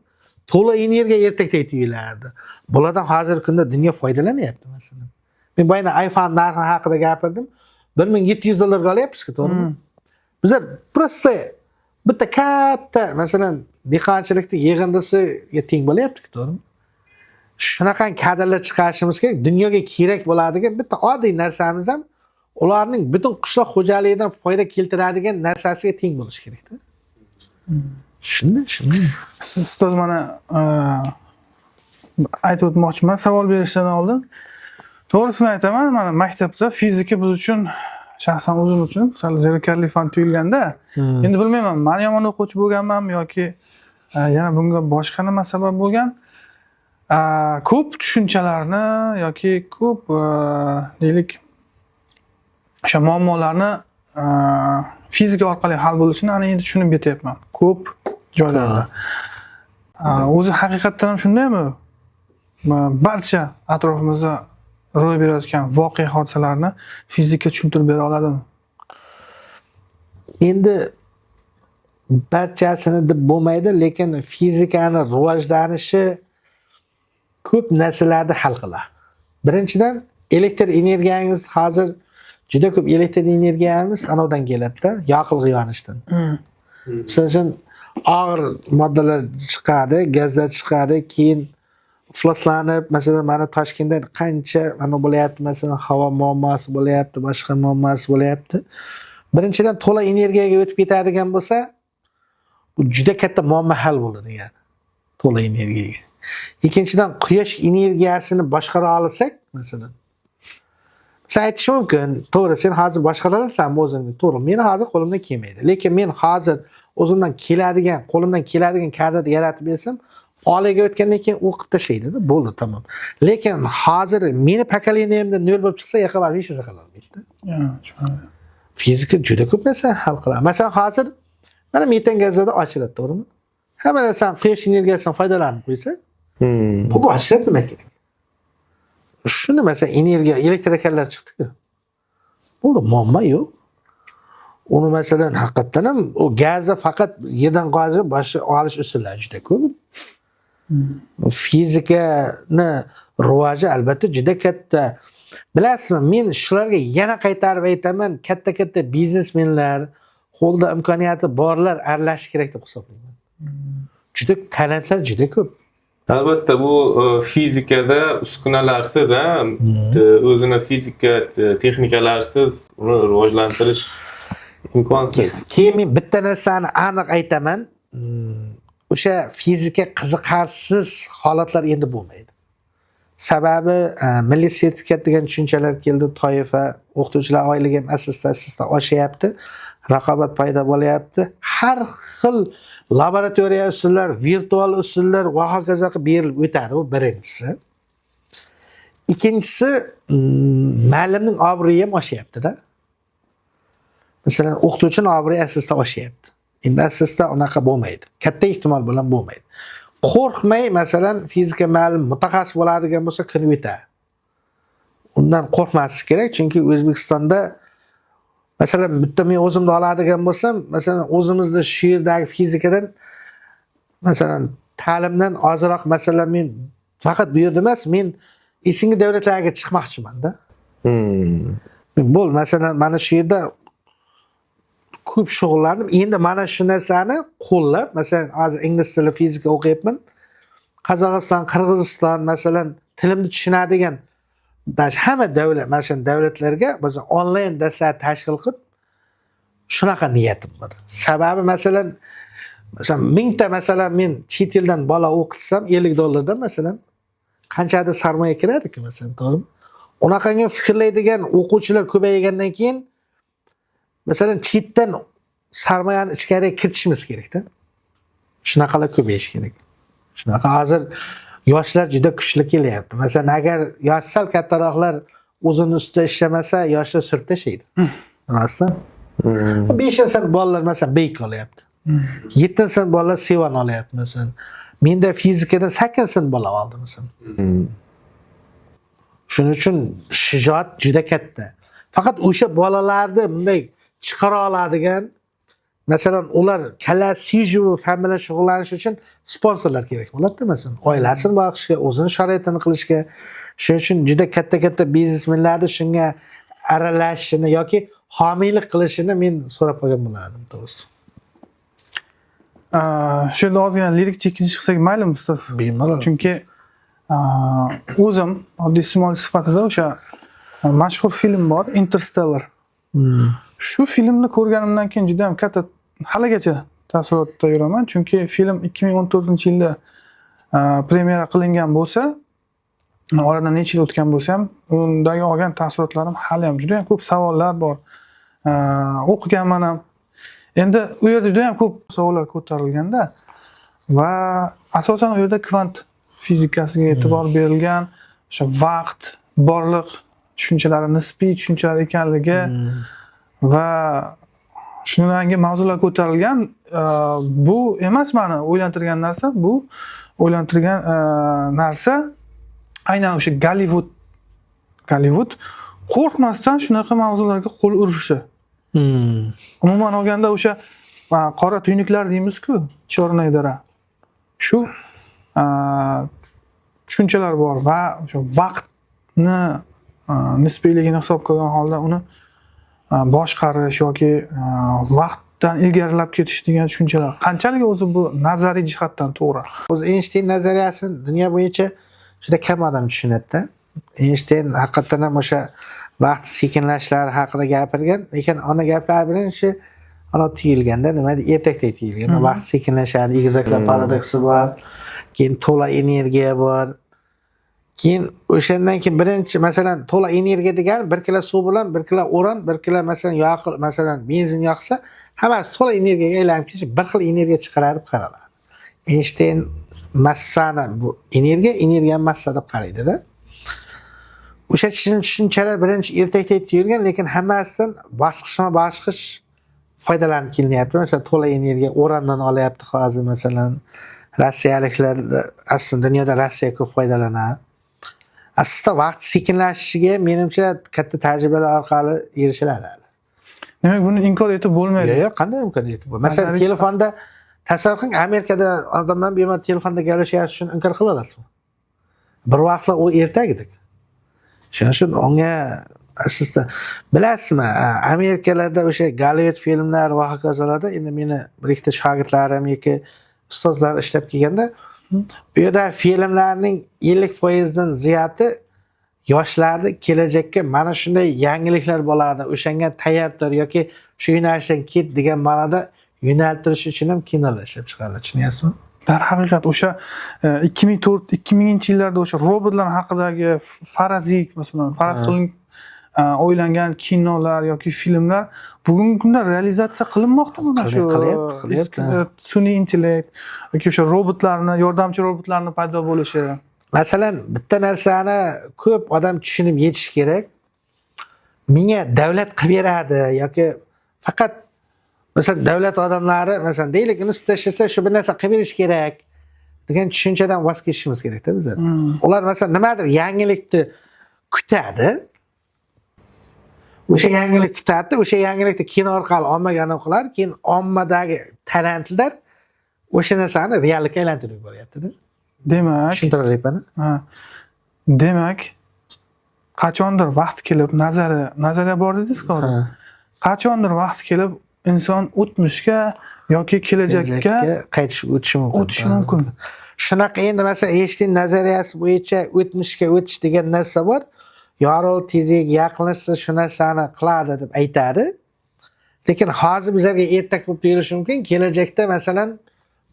To'la energiya ertakdek tuyulardi. Bulardan hozirgi kunda dunyo foydalanyapti, masalan. Men boyagi iPhone narxi haqida gapirdim. 1700 dollarga olyapmiz-ku, to'g'rimi? Bizlar просто bitta katta, masalan, dehqonchilikni yig'indisiga teng bo'lyapti-ku, to'g'rimi? Shunaqa kadrlar chiqarishimiz kerak. Dunyoga kerak bo'ladigan bitta oddiy narsamiz ham ularning butun qishloq xo'jaligidan foyda keltiradigan narsasiga teng bo'lishi kerakda. Shunday, shunday. Siz, ustoz, mana aytib o'tmoqchiman savol berishdan oldin. To'g'risini aytaman, mana maktabda fizika biz uchun, shaxsan o'zim uchun sal zerikarli fan tuyulganda, endi bilmayman, man yomon o'quvchi bo'lganmanmi yoki yana bunga boshqa nima sabab bo'lgan. Ko'p tushunchalarni yoki ko'p deylik, o'sha muammolarni fizika orqali hal bo'lishini ana endi tushunib yetyapman ko'p joylarda. O'zi haqiqatdan ham shundaymi? Barcha atrofimizda ro'y berayotgan voqea hodisalarni fizika tushuntirib bera oladimi? Endi barchasini deb bo'lmaydi, lekin fizikani rivojlanishi ko'p narsalarni hal qiladi. Birinchidan, elektr energiyangiz, hozir juda ko'p elektr energiyamiz anavdan keladida, yoqilg'i yonishdan. Misol uchun, og'ir moddalar chiqadi, gazlar chiqadi, keyin ifloslanib, masalan, mana Toshkentda qancha mana bo'lyapti, masalan, havo muammosi bo'lyapti, boshqa muammosi bo'lyapti. Birinchidan, to'la energiyaga o'tib ketadigan bo'lsa, bu juda katta muammo hal bo'ladi degani. To'la energiyaga. Ikkinchidan, quyosh energiyasini boshqara olsak, masalan, sen aytish mumkin, to'g'ri, sen hozir boshqara olasanmi o'zingni? To'g'ri, meni hozir qo'limdan kelmaydi. Lekin men hozir o'zimdan keladigan, qo'limdan keladigan kadrni yaratib bersam, oliga o'tgandan keyin u qilib tashlaydida, bo'ldi, tamom. Lekin hozir meni поколение mda nol bo'lib chiqsa, yoqqa borib hech narsa qilolmaydi. Ya, tushunarli. Fizika juda ko'p narsani hal qiladi. Masalan, hozir mana metan gazlarda ochiladi, to'g'rimi? Hamma narsani quyosh energiyasidan foydalanib qo'ysak, bu ochiladi, nima kerak? Shuni, masalan, energiya elektrokarlar chiqdi-ku. Bo'ldi, muammo yo'q. Uni, masalan, haqiqatdan ham u gazni faqat yerdan qazib boshqa olish usullari juda ko'p. Fizikani rivoji albatta juda katta. Bilasizmi, men shularga yana qaytarib aytaman, katta-katta biznesmenlar, qo'lda imkoniyati borlar aralashish kerak deb hisoblayman. Juda talantlar juda ko'p. Albatta, bu fizikada uskunalarsiz, o'zini fizika texnikalarsiz uni rivojlantirish imkonsiz. Keyin men bitta narsani aniq aytaman. O'sha fizika qiziqarsiz holatlar endi bo'lmaydi. Sababi milliy sertifikat degan tushunchalar keldi, toifa, o'qituvchilar oyligi ham asta-asta oshyapti, raqobat paydo bo'lyapti. Har xil laboratoriya usullar, virtual usullar va hokazo qilib berilib o'tadi. Bu birinchisi. Ikkinchisi, muallimning obro'yi ham oshyapti-da. Masalan, o'qituvchining obro'yi asta oshyapti. Endi asta unaqa bo'lmaydi. Katta ehtimol bilan bo'lmaydi. Qo'rqmay, masalan, fizika muallim mutaxassis bo'ladigan bo'lsa, kun o'tadi. Undan qo'rqmaslik kerak, chunki O'zbekistonda, masalan, bitta men o'zimni oladigan bo'lsam, masalan, o'zimizni shu yerdagi fizikadan, masalan, ta'limdan ozroq, masalan, men faqat bu yerda emas, men СНГ davlatlarga chiqmoqchimanda. Men bo'l, masalan, mana shu yerda ko'p shug'ullandim. Endi mana shu narsani qo'llab, masalan, hozir ingliz tili, fizika o'qiyapman. Qozog'iston, Qirg'iziston, masalan, tilimni tushunadigan даже hamma davlat, mana shu davlatlarga biz onlayn darslar tashkil qilib, shunaqa niyatim bor. Sababi, masalan, 1000 ta, masalan, men chet eldan bola o'qitsam 50 dollardan, masalan, qanchadir sarmoya kiradi-ku, masalan, to'g'rimi? Unaqangi fikrlaydigan o'quvchilar ko'paygandan keyin masalan chetdan sarmoyani ichkariga kiritishimiz kerakda. Shunaqalar ko'payishi kerak. Shunaqa hozir yoshlar juda kuchli kelyapti. Masalan, agar yosh sal kattaroqlar o'zini ustida ishlamasa, yoshlar surib tashlaydi. Rostdan. 5-sinf bolalar masalan B2 olyapti. 7-sinf bolalar C1 olyapti masalan. Menda fizikadan 8-sinf bola oldi masalan. Shuning uchun shijoat juda katta. Faqat o'sha bolalarni bunday chiqara oladigan, masalan, ular kallasi siju fan bilan shug'ullanish uchun sponsorlar kerak bo'ladi, masalan, oilasini boqishga, o'zini sharoitini qilishga. Shuning uchun juda katta-katta biznesmenlarni shunga aralashishini yoki homiylik qilishini men so'rab qolgan bo'lardim, to'g'risi. Shu yerda ozgina lirik chekinish qilsak maylimi, ustoz? Bemalol. Chunki o'zim oddiy iste'molchi sifatida o'sha mashhur film bor, Interstellar. Shu filmni ko'rganimdan keyin juda ham katta haligacha taassurotda yuraman. Chunki film 2014-yilda premyera qilingan bo'lsa, oradan necha yil o'tgan bo'lsa ham, undagi olgan taassurotlarim hali ham juda ham ko'p savollar bor. O'qiganman ham. Endi u yerda juda ham ko'p savollar ko'tarilganda va asosan u yerda kvant fizikasiga e'tibor berilgan, o'sha vaqt, borliq tushunchalari nisbiy tushunchalar ekanligi va shunga mavzular ko'tarilgan. Bu emas mani o'ylantirgan narsa, bu o'ylantirgan narsa aynan o'sha Gollivud qo'rqmasdan shunaqa mavzularga qo'l urishi. Umuman olganda o'sha qora tuynuklar deymiz-ku, черная дыра. Shu tushunchalar bor va o'sha vaqtni nisbiyligini hisobga olgan holda uni boshqarish yoki vaqtdan ilgarilab ketish degan tushunchalar qanchalik o'zi bu nazariy jihatdan to'g'ri? O'zi Eynshteyn nazariyasini dunyo bo'yicha juda kam odam tushunadi-da. Eynshteyn haqiqatdan ham o'sha vaqt sekinlashishlari haqida gapirgan, lekin ona gaplari birinchi ana tuyulganda, nima deydi, ertakdek tuyulgan. Vaqt sekinlashadi, egizaklar paradoksi bor, keyin to'la energiya bor. Keyin o'shandan keyin birinchi, masalan, to'la energiya degani 1 kilo suv bilan 1 kilo o'ran, 1 kilo masalan yoq, masalan benzin yoqsa, hammasi to'la energiyaga aylanib ketishi, bir xil energiya chiqaradi deb qaraladi. Eynshteyn massani bu energiya, energiyani massa deb qaraydida. O'sha tushunchalar birinchi ertakdek tuyulgan, lekin hammasidan bosqichma-bosqich foydalanib kelinyapti. Masalan, to'la energiya urandan olyapti hozir, masalan, rossiyaliklar, aslida dunyoda Rossiya ko'p foydalanadi. Aslida vaqt sekinlashishiga menimcha katta tajribalar orqali erishiladi hali. Demak, buni inkor etib bo'lmaydi. Yo'q, qanday imkon etib bo'lmaydi? Masalan, Nazariy telefonda tasavvur qiling, Amerikada odamlar bemalol telefonda gaplashyapti, shuni inkor qila olasizmi? Bir vaqtlar u ertak edi. Shuning uchun unga asosda bilasizmi, Amerikalarda o'sha Gollivud filmlari va hokazolarda endi meni bir ikkita shogirdlarim yoki ustozlar ishlab kelganda, u yerda filmlarning 50% dan ziyodi yoshlarni kelajakka mana shunday yangiliklar bo'ladi, o'shanga tayyor tur yoki shu yo'nalishdan ket degan ma'noda yo'naltirish uchun ham kinolar ishlab chiqariladi, tushunyapsizmi? Darhaqiqat o'sha 2004 2000-yillarda o'sha robotlar haqidagi faraziy, masalan, faraz qilinib o'ylangan kinolar yoki filmlar bugungi kunda realizatsiya qilinmoqda mana shu Qilyapti, qilyapti. Sun'iy intellekt yoki o'sha robotlarni, yordamchi robotlarni paydo bo'lishi. Masalan, bitta narsani ko'p odam tushunib yetishi kerak. Menga davlat qilib beradi yoki faqat masalan davlat odamlari, masalan, deylik, uni ustida ishlasa shu bir narsa qilib berish kerak degan tushunchadan voz kechishimiz kerakda bizlar. Ular masalan nimadir yangilikni kutadi. O'sha yangilik kutadi, o'sha yangilikni kino orqali ommaga anaqa qiladi, keyin ommadagi talantlar o'sha narsani reallikka aylantirib yuboryapti-da. Demak, Tushuntiralyapman. Ha. Demak, qachondir vaqt kelib nazariya bor dedingiz-ku hozir. Ha. Qachondir vaqt kelib inson o'tmishga yoki kelajakka Kelajakka qaytish o'tishi mumkin. O'tishi mumkin. Shunaqa endi masalan Eynshteyn nazariyasi bo'yicha o'tmishga o'tish degan narsa bor. Yorug' tezligiga yaqinlashsa shu narsani qiladi deb aytadi. Lekin hozir bizlarga ertak bo'lib tuyulishi mumkin. Kelajakda masalan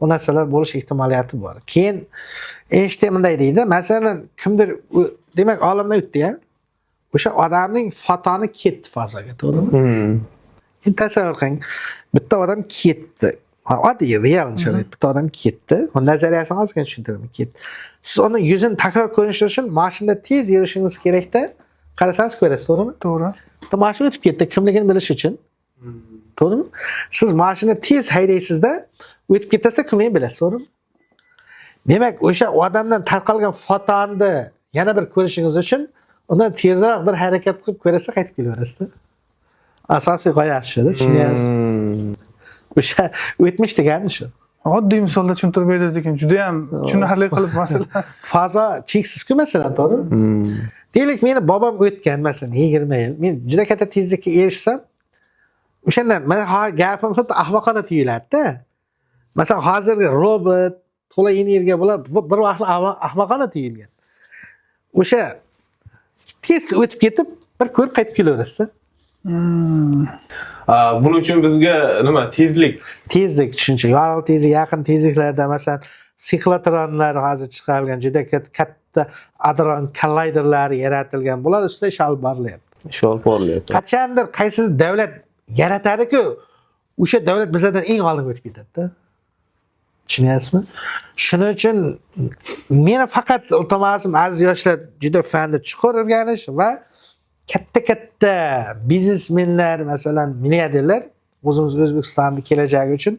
bu narsalar bo'lish ehtimoliyati bor. Keyin Eynshteyn bunday deydi. Masalan, kimdir demak olimlar o'tdi ya. O'sha odamning fotoni ketdi fazoga, to'g'rimi? Endi tasavvur qiling, bitta odam ketdi. Oddiy real sharoit, bitta odam ketdi. Nazariyasini ozgina tushuntiraman. Ketdi. Siz uni yuzini takror ko'rish uchun mashinada tez yurishingiz kerakda, qarasangiz ko'rasiz, to'g'rimi? To'g'ri. Bitta mashina o'tib ketdi, kimligini bilish uchun. To'g'rimi? Siz mashina tez haydaysizda, o'tib ketasa kimligini bilasiz, to'g'rimi? Demak, o'sha odamdan tarqalgan fotonni yana bir ko'rishingiz uchun undan tezroq bir harakat qilib ko'rasiz, qaytib kelaverasizda. Asosiy g'oyasi shuda, tushunyapsiz? O'sha o'tmish degani shu. Oddiy misolda tushuntirib berdingiz lekin juda ham tushunarli qilib masalan. Fazo cheksizku masalan, to'g'rimi? Deylik, meni bobom o'tgan masalan 20 yil. Men juda katta tezlikka erishsam, o'shanda mana gapim xuddi ahmoqona tuyuladi-da. Masalan, hozirgi robot, to'la energiya bular bir vaqtlar ahmoqona tuyulgan. O'sha tez o'tib ketib, bir ko'rib qaytib kelaverasizda. Buning uchun bizga nima, tezlik? Tezlik tushuncha, yorug' tezlik, yaqin tezliklarda masalan siklotronlar hozir chiqarilgan, juda katta adron kollayderlari yaratilgan. Bular ustida ish olib borilyapti. Ish olib borilyapti. Qachondir qaysi davlat yaratadi-ku, o'sha davlat bizlardan eng oldin o'tib ketadi-da. Tushunyapsizmi? Shuning uchun meni faqat iltimosim, aziz yoshlar, juda fanni chuqur o'rganish va katta-katta biznesmenlar, masalan, milliarderlar o'zimiz O'zbekistonning kelajagi uchun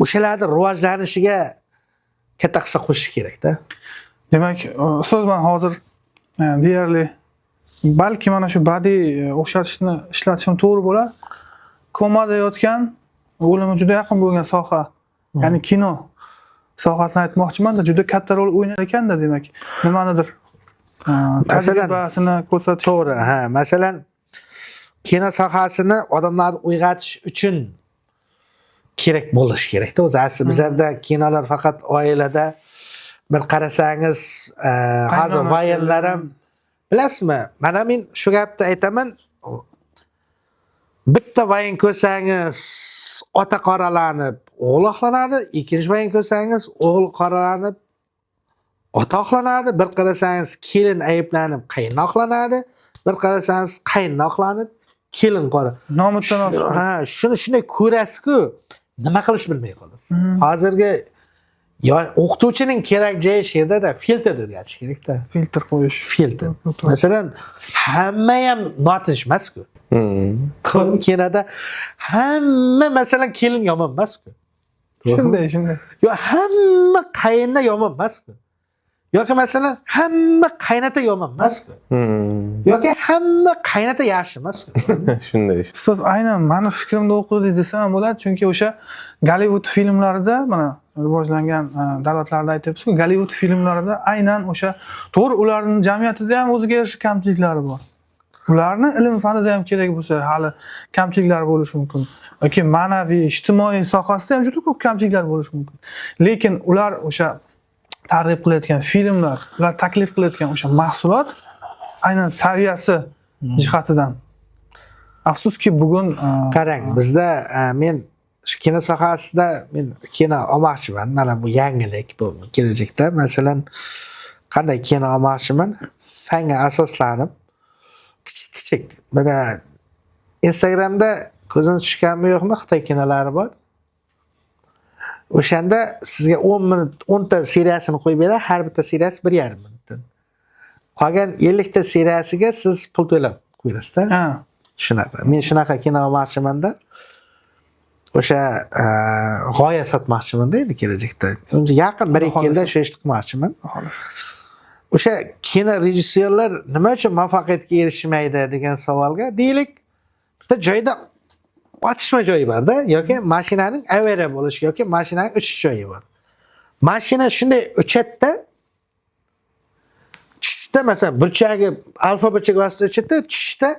o'shalarni rivojlanishiga katta hissa qo'shish kerakda. Demak, ustoz, man hozir deyarli balki mana shu badiiy o'xshatishni ishlatishim to'g'ri bo'lar. Komada yotgan, o'limi juda yaqin bo'lgan soha, ya'ni kino sohasini aytmoqchimanda, juda katta rol o'ynar ekanda, demak, nimanidir tajribasini ko'rsatish. To'g'ri, ha, masalan, kino sohasini odamlarni uyg'otish uchun kerak bo'lishi kerakda o'zi. Asli bizlarda kinolar faqat oilada bir qarasangiz, hozir Qaynona, voyenlar ham bilasizmi, mana men shu gapni aytaman, bitta voyen ko'rsangiz ota qoralanib o'g'il oqlanadi, ikkinchi voyen ko'rsangiz o'g'il qoralanib ota oqlanadi, bir qarasangiz kelin ayblanib qaynona oqlanadi, bir qarasangiz qaynona oqlanib kelin qora. Nomutanosib. Ha, shuni shunday ko'rasiz-ku, nima qilish bilmay qolasiz. Hozirgi yo o'qituvchining kerak joyi shu yerdada, filtr o'rgatish kerakda. Filtr qo'yish. Filtr. Masalan, hamma ham notinch emas-ku. To'g'ri, kinoda hamma masalan kelin yomon emas-ku. Shunday, shunday. Yo hamma qayinna yomon emas-ku. Yoki masalan hamma qaynota yomon emas-ku. Yoki hamma qaynota yaxshi emas-ku. Shunday. Ustoz, aynan mani fikrimda o'qidingiz desam ham bo'ladi, chunki o'sha Gollivud filmlarida, mana rivojlangan davlatlarda aytyapsiz-ku, Gollivud filmlarida aynan o'sha, to'g'ri, ularning jamiyatida ham o'ziga yarasha kamchiliklari bor. Ularni ilm fanida ham kerak bo'lsa hali kamchiliklar bo'lishi mumkin yoki ma'naviy, ijtimoiy sohasida ham juda ko'p kamchiliklar bo'lishi mumkin. Lekin ular o'sha targ'ib qilayotgan filmlar, ular taklif qilayotgan o'sha mahsulot aynan saviyasi jihatidan afsuski bugun Qarang, bizda men shu kino sohasida men kino olmoqchiman. Mana bu yangilik, bu kelajakda masalan qanday kino olmoqchiman? Fanga asoslanib kichik kichik. Mana Instagramda ko'zingiz tushganmi yo'qmi, Xitoy kinolari bor. O'shanda sizga 10 minut 10 ta seriyasini qo'yib beradi, har bitta seriyasi 1,5 minutdan. Qolgan 50 ta seriyasiga siz pul to'lab qo'yasizda. Shunaqa. Men shunaqa kino olmoqchimanda. O'sha g'oya sotmoqchimanda endi kelajakda. Uncha yaqin 1-2 yilda shu ishni qilmoqchiman. Xolos. O'sha kino rejissyorlar nima uchun muvaffaqiyatga erishmaydi degan savolga, deylik, bitta joyda otishma joyi borda yoki mashinaning avariya bo'lishi yoki mashinaning uchish joyi bor. Mashina shunday uchadida, tushishda masalan burchagi alfa burchak ostida uchadida, tushishda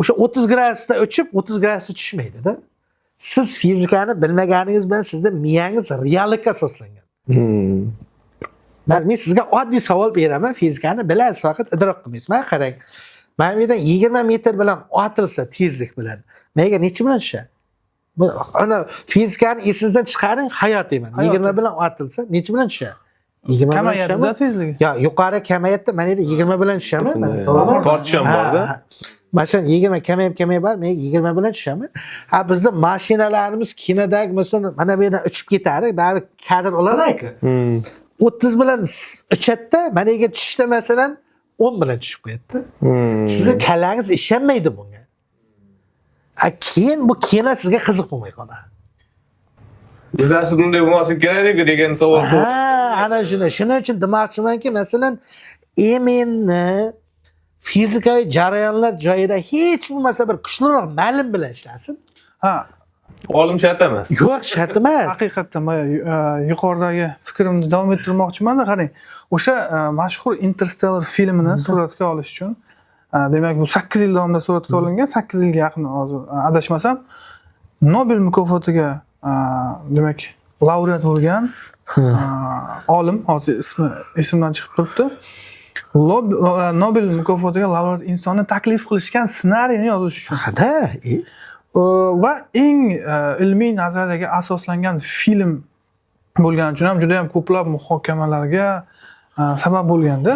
o'sha 30 gradusda uchib 30 gradusda tushmaydida. Siz fizikani bilmaganingiz bilan sizni miyangiz reallikka asoslangan. Men sizga oddiy savol beraman, fizikani bilasiz, faqat idrok qilmaysiz. Mana qarang, mana bu yerdan 20 metr bilan otilsa tezlik bilan, menga necha bilan tushadi? Bu ana fizikani esingizdan chiqaring, hayot deyman. Hayot. 20 bilan otilsa necha bilan tushadi? 20 bilan Kamayadi tushaman. tezligi. Ya yuqori kamayapti, mana yerda 20 bilan tushaman, mana, to'g'rimi? Tortish ham borda. Ha, ha. Masalan, 20 kamayib kamayib borib, men 20 bilan tushaman. Ha, bizni mashinalarimiz kinodagi, masalan, mana bu yerdan uchib ketadi, baribir kadr olinadi. 30 bilan uchadida, mana yerga tushishda masalan 10 bilan tushib qo'yadi. Sizni kallangiz ishonmaydi bunga. A keyin bu kino sizga qiziq bo'lmay qoladi. O'zasi bunday bo'lmasa kerak degan savol. Ha, ana shuni. Shuning uchun demoqchimanki, masalan, Eminni fizikaviy jarayonlar joyida hech bo'lmasa bir kuchliroq ma'lum bilan ishlasin. Ha, Olim shart emas. Yo'q, shart emas. Haqiqatdan boya yuqoridagi fikrimni davom ettirmoqchiman-da, qarang. O'sha mashhur Interstellar filmini suratga olish uchun, demak, bu 8 yil davomida suratga olingan, 8 yilga yaqin hozir adashmasam, Nobel mukofotiga demak, laureat bo'lgan olim, hozir ismi esimdan chiqib turibdi. Nobel mukofotiga laureat insonni taklif qilishgan ssenariyni yozish uchun. Hada, Va eng ilmiy nazariyaga asoslangan film bo'lgani uchun ham juda ham ko'plab muhokamalarga sabab bo'lganda.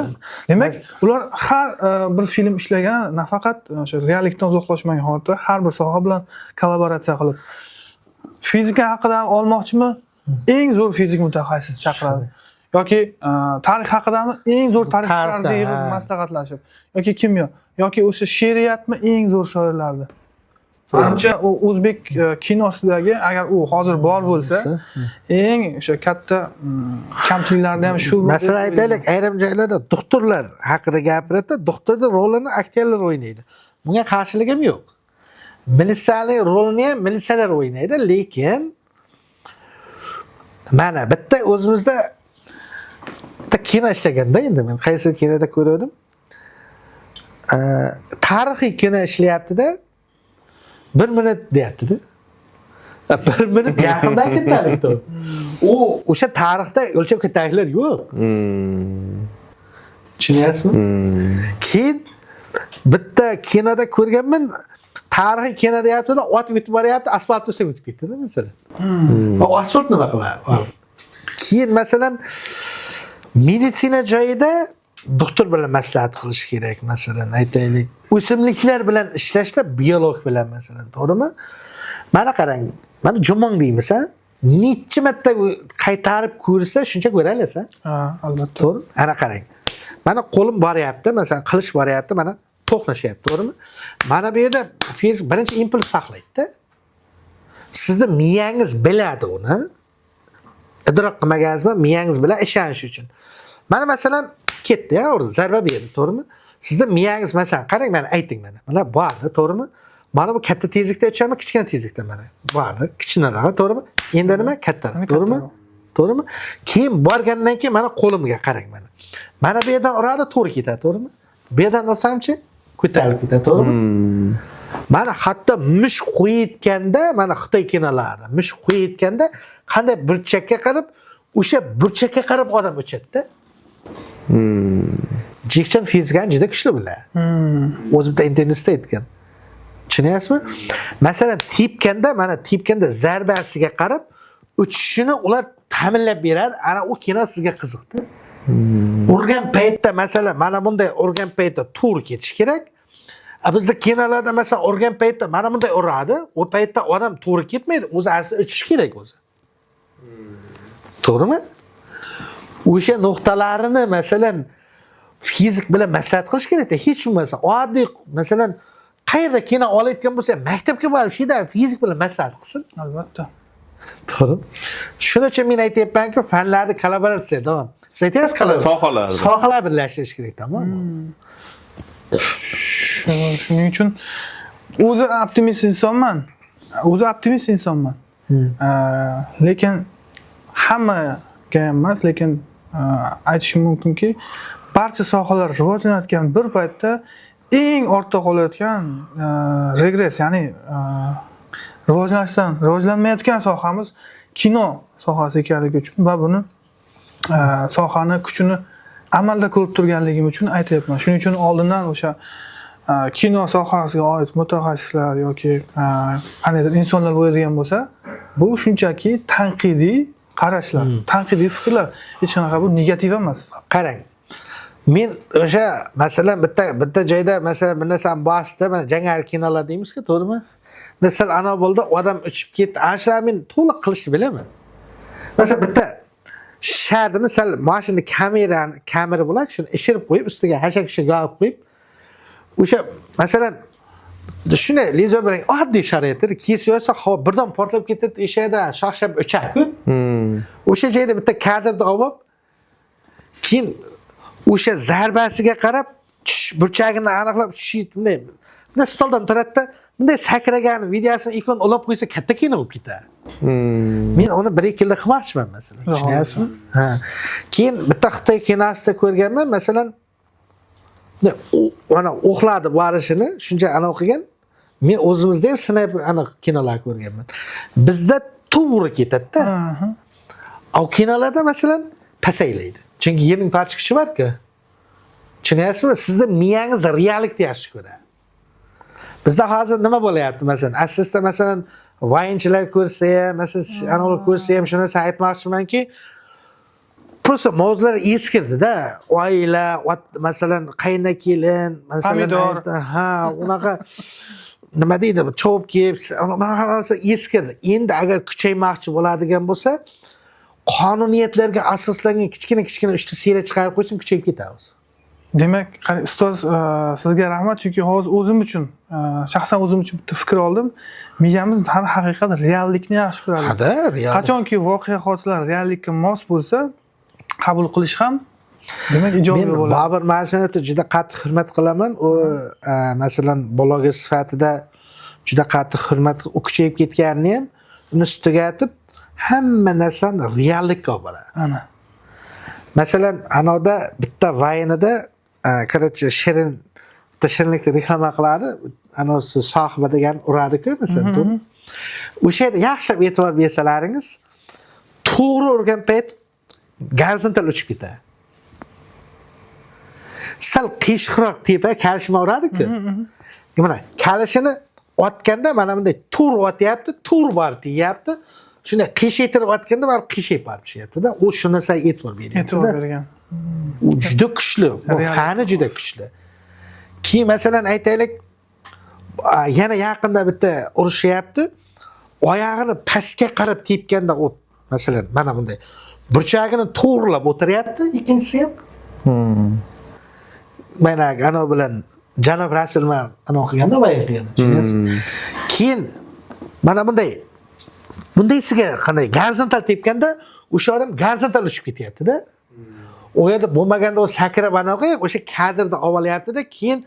Demak, ular har bir film ishlagan nafaqat o'sha reallikdan uzoqlashmagan holda har bir soha bilan kollaboratsiya qilib, fizika haqida olmoqchimi, eng zo'r fizik mutaxassis chaqiradi yoki tarix haqidami, eng zo'r tarixchilarni Tarixda, yig'ib maslahatlashib, yoki kimyo, yoki o'sha she'riyatmi, eng zo'r shoirlarni. Manimcha, u o'zbek kinosidagi, agar u hozir bor bo'lsa, eng o'sha katta kamchiliklarni ham shu. Masalan, aytaylik, ayrim joylarda doktorlar haqida gapiradi, doktorni rolini aktyorlar o'ynaydi. Bunga qarshiligim yo'q. Militsiyaning rolini ham militsiyalar o'ynaydi, lekin mana bitta o'zimizda bitta kino ishlaganda, endi men qaysi kinoda ko'rgandim? Tarixiy kino ishlayapti-da, 1 minut deyapti-da. 1 minut yaqindan ketadi. U o'sha tarixda o'lchab ketadilar yo'q. Tushunyapsizmi? Keyin bitta kinoda ko'rganman, tarixiy kino deyapti-da, ot o'tib boryapti, asfalt ustiga o'tib ketdi-da, masalan. Va asfalt nima qiladi? Keyin masalan, meditsina joyida doktor bilan maslahat qilish kerak, masalan, aytaylik. O'simliklar bilan ishlashda biolog bilan, masalan, to'g'rimi? Mana qarang, mana jumong deymiz, ha? Necha marta qaytarib ko'rsa, shuncha ko'ra olasan. Ha, albatta. To'g'ri? Ana qarang. Mana qo'lim boryapti, masalan, qilich boryapti, mana to'qnashyapti, to'g'rimi? Mana bu yerda fizik birinchi impuls saqlaydi-da. Sizni miyangiz biladi uni. Idrok qilmaganingizmi, miyangiz bilan ishonish uchun. Mana masalan, ketdi, ya, urdi, zarba berdi, to'g'rimi? Sizni miyangiz, masalan, qarang, mana ayting mana. Mana bordi, to'g'rimi? Mana bu katta tezlikda uchami, kichkina tezlikda mana. Bordi, kichkinaroq, to'g'rimi? Endi nima? Kattaroq, Endi to'g'rimi? kattaroq. To'g'rimi? Keyin borgandan keyin mana qo'limga qarang mana. Mana bu yerdan uradi, to'g'ri ketadi, to'g'rimi? Bu yerdan ursamchi, ko'tarilib ketadi, to'g'rimi? Mana hatto mush qo'yayotganda, mana Xitoy kinolarida mush qo'yayotganda qanday burchakka qarab, o'sha burchakka qarab odam uchadi-da. Jekchan fizikani juda kuchli biladi. O'zi bitta internetda aytgan. Tushunyapsizmi? Masalan, tepkanda, mana tepkanda zarbasiga qarab uchishini ular ta'minlab beradi. Ana u kino sizga qiziqdi. Urgan paytda, masalan, mana bunday urgan paytda to'g'ri ketish kerak. A bizda kinolarda, masalan, urgan paytda mana bunday uradi, u paytda odam to'g'ri ketmaydi, o'zi asli uchish kerak o'zi. To'g'rimi? O'sha nuqtalarini, masalan, fizik bilan maslahat qilish kerak. Hech bo'lmasa oddiy, masalan, qayerda kino olayotgan bo'lsa, maktabga borib shu yerda fizik bilan maslahat qilsin. Albatta. To'g'ri. Shuning uchun men aytyapmanki, fanlarni kollaboratsiya davom. Siz aytyapsiz kollaboratsiya. Sohalar. Sohalar birlashtirish kerak, tamommi? Shuning uchun o'zi optimist insonman. O'zi optimist insonman. Lekin hammaga ham emas, lekin aytishim mumkinki, barcha sohalar rivojlanayotgan bir paytda eng ortda qolayotgan, regress, ya'ni rivojlanishdan rivojlanmayotgan sohamiz kino sohasi ekanligi uchun va buni sohani kuchini amalda ko'rib turganligim uchun aytyapman. Shuning uchun oldindan o'sha kino sohasiga oid mutaxassislar yoki qandaydir insonlar bo'ladigan bo'lsa, bu shunchaki tanqidiy Qarashlar, tanqidiy fikrlar, hech qanaqa bu negativ emas. Qarang, men o'sha, masalan, bitta bitta joyda, masalan, bir narsani bosdi, mana jangari kinolar deymizku, to'g'rimi? Sal anavi bo'ldi, odam uchib ketdi. Ana shularni men to'liq qilishni bilaman. Masalan, bitta shardimi, sal mashina kamerani, kamera bo'ladi, shuni ishirib qo'yib, ustiga hashak hushak yog'ib qo'yib, o'sha, masalan, shunday lezva bilan oddiy sharoitda kesib yotsa, havo birdan portlab ketadi, eshakda shaq-shaq uchadi-ku. O'sha joyda bitta kadrni olib, keyin o'sha zarbasiga qarab tush burchagini aniqlab, tushib, bunday bunday stoldan turadida, bunday sakragan videosini ikon ulab qo'ysa, katta kino bo'lib ketadi. Men uni 1-2 yilda qilmoqchiman, masalan. Xudo. Tushunyapsizmi? Ha, keyin bitta Xitoy kinosida ko'rganman, masalan, mana o'qladi borishini shuncha anavi qilgan. Men o'zimizda ham snayper anaqa kinolar ko'rganman, bizda to'g'ri ketadida. A kinolarda, masalan, pasaylaydi, chunki yerning parcha kuchi borku, tushunyapsizmi? Sizni miyangiz reallikni yaxshi ko'radi. Bizda hozir nima bo'lyapti, masalan, aslida, masalan, vaynchilar ko'rsa ham, masalan, anavilar ko'rsa ham, shu narsani aytmoqchimanki, просто mavzular eskirdida. Oila, masalan, qayna kelin, masalan, Pomidor. Ha, unaqa, nima deydi, chovib kelib, unaqa narsa eskirdi. Endi agar kuchaymoqchi bo'ladigan bo'lsa, qonuniyatlarga asoslangan kichkina kichkina uchta seriya chiqarib qo'ysin, kuchayib ketamiz. Demak, qarang, ustoz, sizga rahmat, chunki hozir o'zim uchun, shaxsan o'zim uchun bitta fikr oldim. Miyamiz har haqiqat reallikni yaxshi ko'radi. Hada, real. Qachonki voqea, hodisalar reallikka mos bo'lsa, qabul qilish ham, demak, ijobiy Men bo'ladi. Bobur Mansurovni juda qattiq hurmat qilaman. U, masalan, bloger sifatida juda qattiq hurmat. U kuchayib ketganini ham uni ustiga aytib, hamma narsani reallikka olib boradi. Ana. Masalan, anavda bitta vaynida, короче, shirin, bitta shirinlikni reklama qiladi, anavisi sohiba degan uradiku, masalan, to'g'rimi? O'sha yerda yaxshilab e'tibor bersalaringiz, to'g'ri urgan payt gorizontal uchib ketadi. Sal qiyshiqroq tepa kalishma uradiku, mana kalishini otganda mana bunday to'g'ri otyapti, to'g'ri borib tegyapti. Shunday qiyshaytirib otganda baribir qiyshayib borib tushyaptida. U shu narsaga e'tibor beryapti. E'tibor bergan. U juda kuchli, bu Real. fani juda kuchli. Keyin, masalan, aytaylik, yana yaqinda bitta urishyapti, oyog'ini pastga qarab tepganda, u, masalan, mana bunday burchagini to'g'rilab o'tiryapti. Ikkinchisi ham mana anavi bilan janob Rasul bilan anavi qilganda, vayn qilganda, tushunyapsizmi? Keyin mana bunday, bundaysiga qanday gorizontal tepganda, o'sha odam gorizontal uchib ketyaptida. U yerda bo'lmaganda u sakrab anavi qilib, o'sha kadrda olib olyaptida, keyin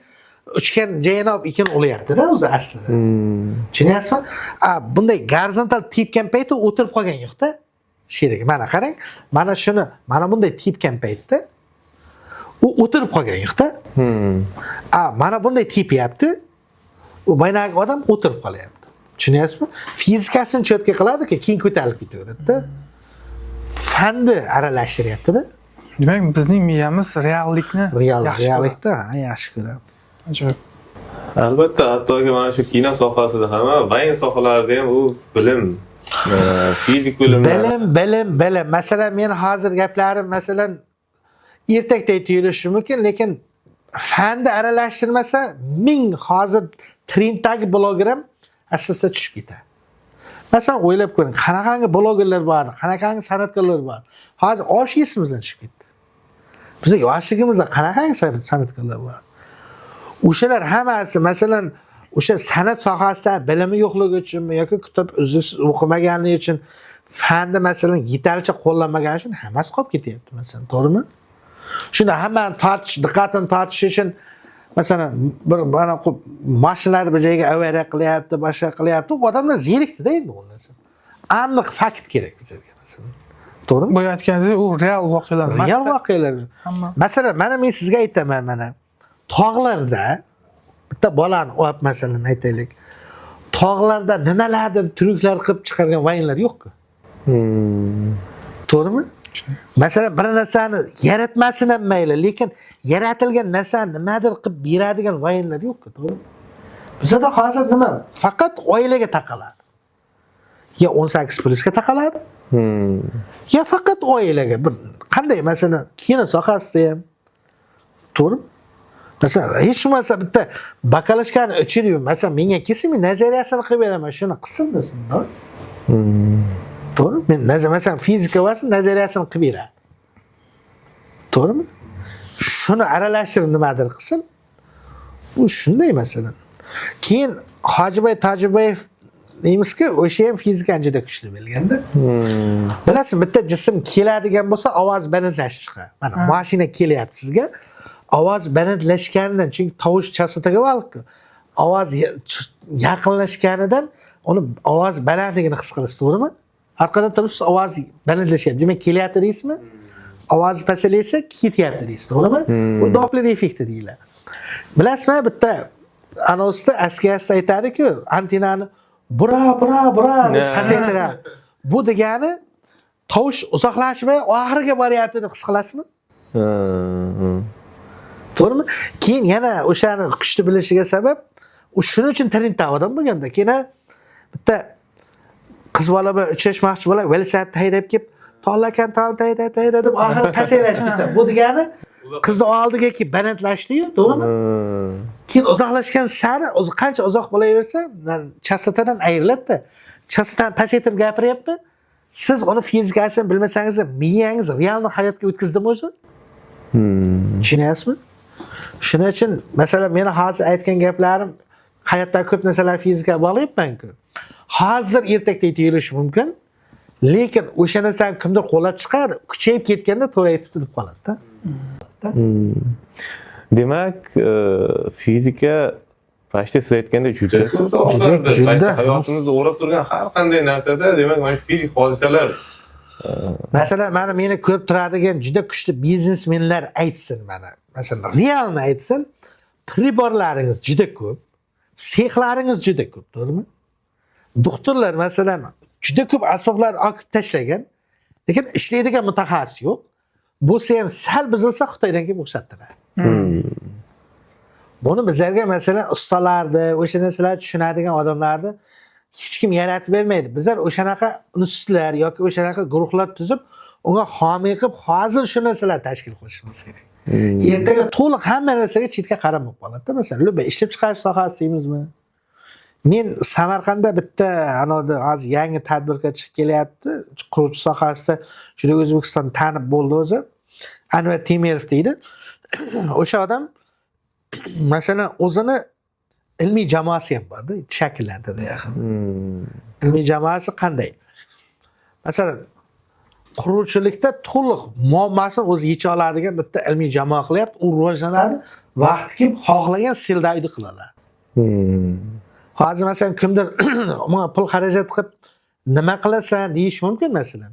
uchgan joyini olib, ikini ulayaptida o'zi aslida, tushunyapsizmi? A bunday gorizontal tepgan paytda u o'tirib qolgan yo'qda shu yerga. Mana qarang, mana shuni, mana bunday tepgan paytda u o'tirib qolgan yo'qda. A mana bunday tepyapti, u boyagi odam o'tirib qolyapti, tushunyapsizmi? Fizikasini четко qiladi, keyin ko'tarilib ketaveradida, fanni aralashtiryaptida. Demak, bizning miyamiz reallikni Real. yaxshi ko'radi. Reallikda, ha, yaxshi ko'radi. Ajoyib. Albatta, hattoki mana shu kino sohasida ham, vayn sohalarida ham u bilim, fizik bilimlar. Bilim, bilim, bilim. Masalan, men hozir gaplarim, masalan, ertakdek tuyulishi mumkin, lekin fanni aralashtirmasa, ming hozir trenddagi bloger ham aslida tushib ketadi. Masalan, o'ylab ko'ring, qanaqangi blogerlar bor, qanaqangi san'atkorlar bor, hozir osh esimizdan tushib ketdi. Bizni yoshligimizda qanaqangi san'atkorlar bor, o'shalar hammasi, masalan, o'sha san'at sohasida bilimi yo'qligi uchunmi yoki kitob uzluksiz o'qimaganligi uchun, fanni, masalan, yetarlicha qo'llanmagani uchun hammasi qolib ketyapti, masalan, to'g'rimi? Shunda hammani tortish, diqqatini tortish uchun, masalan, bir mana mashinalarni bir joyga avariya qilyapti, boshqa qilyapti. U odamlar zerikdida endi u narsa. Aniq fakt kerak bizlarga, masalan, to'g'rimi? Boya aytganingizdek, u real voqealar. Real voqealar. Hamma- Masalan, mana men sizga aytaman, mana tog'larda bitta bolani olib, masalan, aytaylik, tog'larda nimalardir tryuklar qilib chiqargan vaynlar yo'qku, to'g'rimi? Masalan, bir narsani yaratmasin ham mayli, lekin yaratilgan narsani nimadir qilib beradigan vaynlar yo'qku, to'g'rimi? Bizada hozir nima, faqat oilaga taqaladi yo 18+ga taqaladi. Ya faqat oilaga bir qanday, masalan, kino sohasida ham, to'g'rimi? Masalan, hech bo'lmasa bitta bakalashkani ichirib, masalan, menga kelsa, men nazariyasini qilib beraman, shuni qilsin desin. To'g'rimi? Men masalan, fizika bo'lsa, nazariyasini qilib beradi, to'g'rimi? Shuni aralashtirib nimadir qilsin. Bu shunday, masalan. Keyin Hojiboy Tojiboyev deymizku, o'sha ham fizikani juda kuchli bilganda. Bilasizmi, bitta jism keladigan bo'lsa, ovoz balandlashib chiqadi. Mana, mashina kelyapti sizga, ovoz balandlashganidan, chunki tovush chastotaga bog'liqku, ovoz yaqinlashganidan uni ovoz balandligini his qilasiz, to'g'rimi? Orqada turibsiz, ovoz balandlashyapti, demak, kelyapti deysizmi? Ovozi pasaysa, ketyapti deysiz, to'g'rimi? Bu Doppler effekti deyiladi. Bilasizmi, bitta anonsda aska aytadiku, antennani bura, bura, bura deb pasaytiradi. Bu degani tovush uzoqlashmay oxiriga boryapti deb his qilasizmi, to'g'rimi? Keyin yana o'shani kuchli bilishiga sabab, u shuning uchun trendda odam bo'lganda. Keyin bitta qiz bola bilan uchrashmoqchi bo'ladi, velosiped haydab kelib, tolakan tol tayda tayda deb oxiri pasaylashib ketadi. Bu degani qizni oldiga kelib balandlashdiyu, to'g'rimi? Keyin uzoqlashgan sari, o'zi qancha uzoq bo'laversa, chastotadan ayriladida, chastotani pasaytirib gapiryapti. Siz uni fizikasini bilmasangiz ham, miyangiz реальный hayotga o'tkazdimi o'zi, tushunyapsizmi? Shuning uchun, masalan, meni hozir aytgan gaplarim, hayotda ko'p narsalar fizika bog'layapmanku, hozir ertakdek tuyulishi mumkin, lekin o'sha narsani kimdir qo'llab chiqadi, kuchayib ketganda to'g'ri aytibdi deb qoladida. Demak, fizika почти siz aytgandek juda ko'p sohalarda, Juda. почти hayotimizni o'rab turgan har qanday narsada, demak, mana shu fizik hodisalar. Masalan, mana meni ko'rib turadigan juda kuchli biznesmenlar aytsin, mana, masalan, реально aytsin: прибор laringiz juda ko'p, sexlaringiz juda ko'p, to'g'rimi? Doktorlar, masalan, juda ko'p asboblar olib tashlagan, lekin ishlaydigan mutaxassis yo'q. Bo'lsa ham, sal buzilsa, Xitoydan kelib o'xshattiradi buni bizlarga. Masalan, ustalarni, o'sha narsalarni tushunadigan odamlarni hech kim yaratib bermaydi. Bizlar o'shanaqa institutlar yoki o'shanaqa guruhlar tuzib, unga homiy qilib, hozir shu narsalarni tashkil qilishimiz kerak. Ertaga to'liq hamma narsaga chetga qaram bo'lib qoladida. Masalan, любой ishlab chiqarish sohasi deymizmi, men Samarqandda bitta anavda hozir yangi tadbirkor chiqib kelyapti, quruvchi sohasida juda O'zbekiston tanib bo'ldi o'zi, Anvar Temirov deydi. O'sha odam, masalan, o'zini ilmiy jamoasi ham borda, shakllantirdi yaqin. Ilmiy jamoasi qanday? Masalan, quruvchilikda to'liq muammosini o'zi yecha oladigan bitta ilmiy jamoa qilyapti. U rivojlanadi, vaqti kelib xohlagan stilda uyni qiladi. Hozir, masalan, kimdir unga pul xarajat qilib nima qilasan deyish mumkin. Masalan,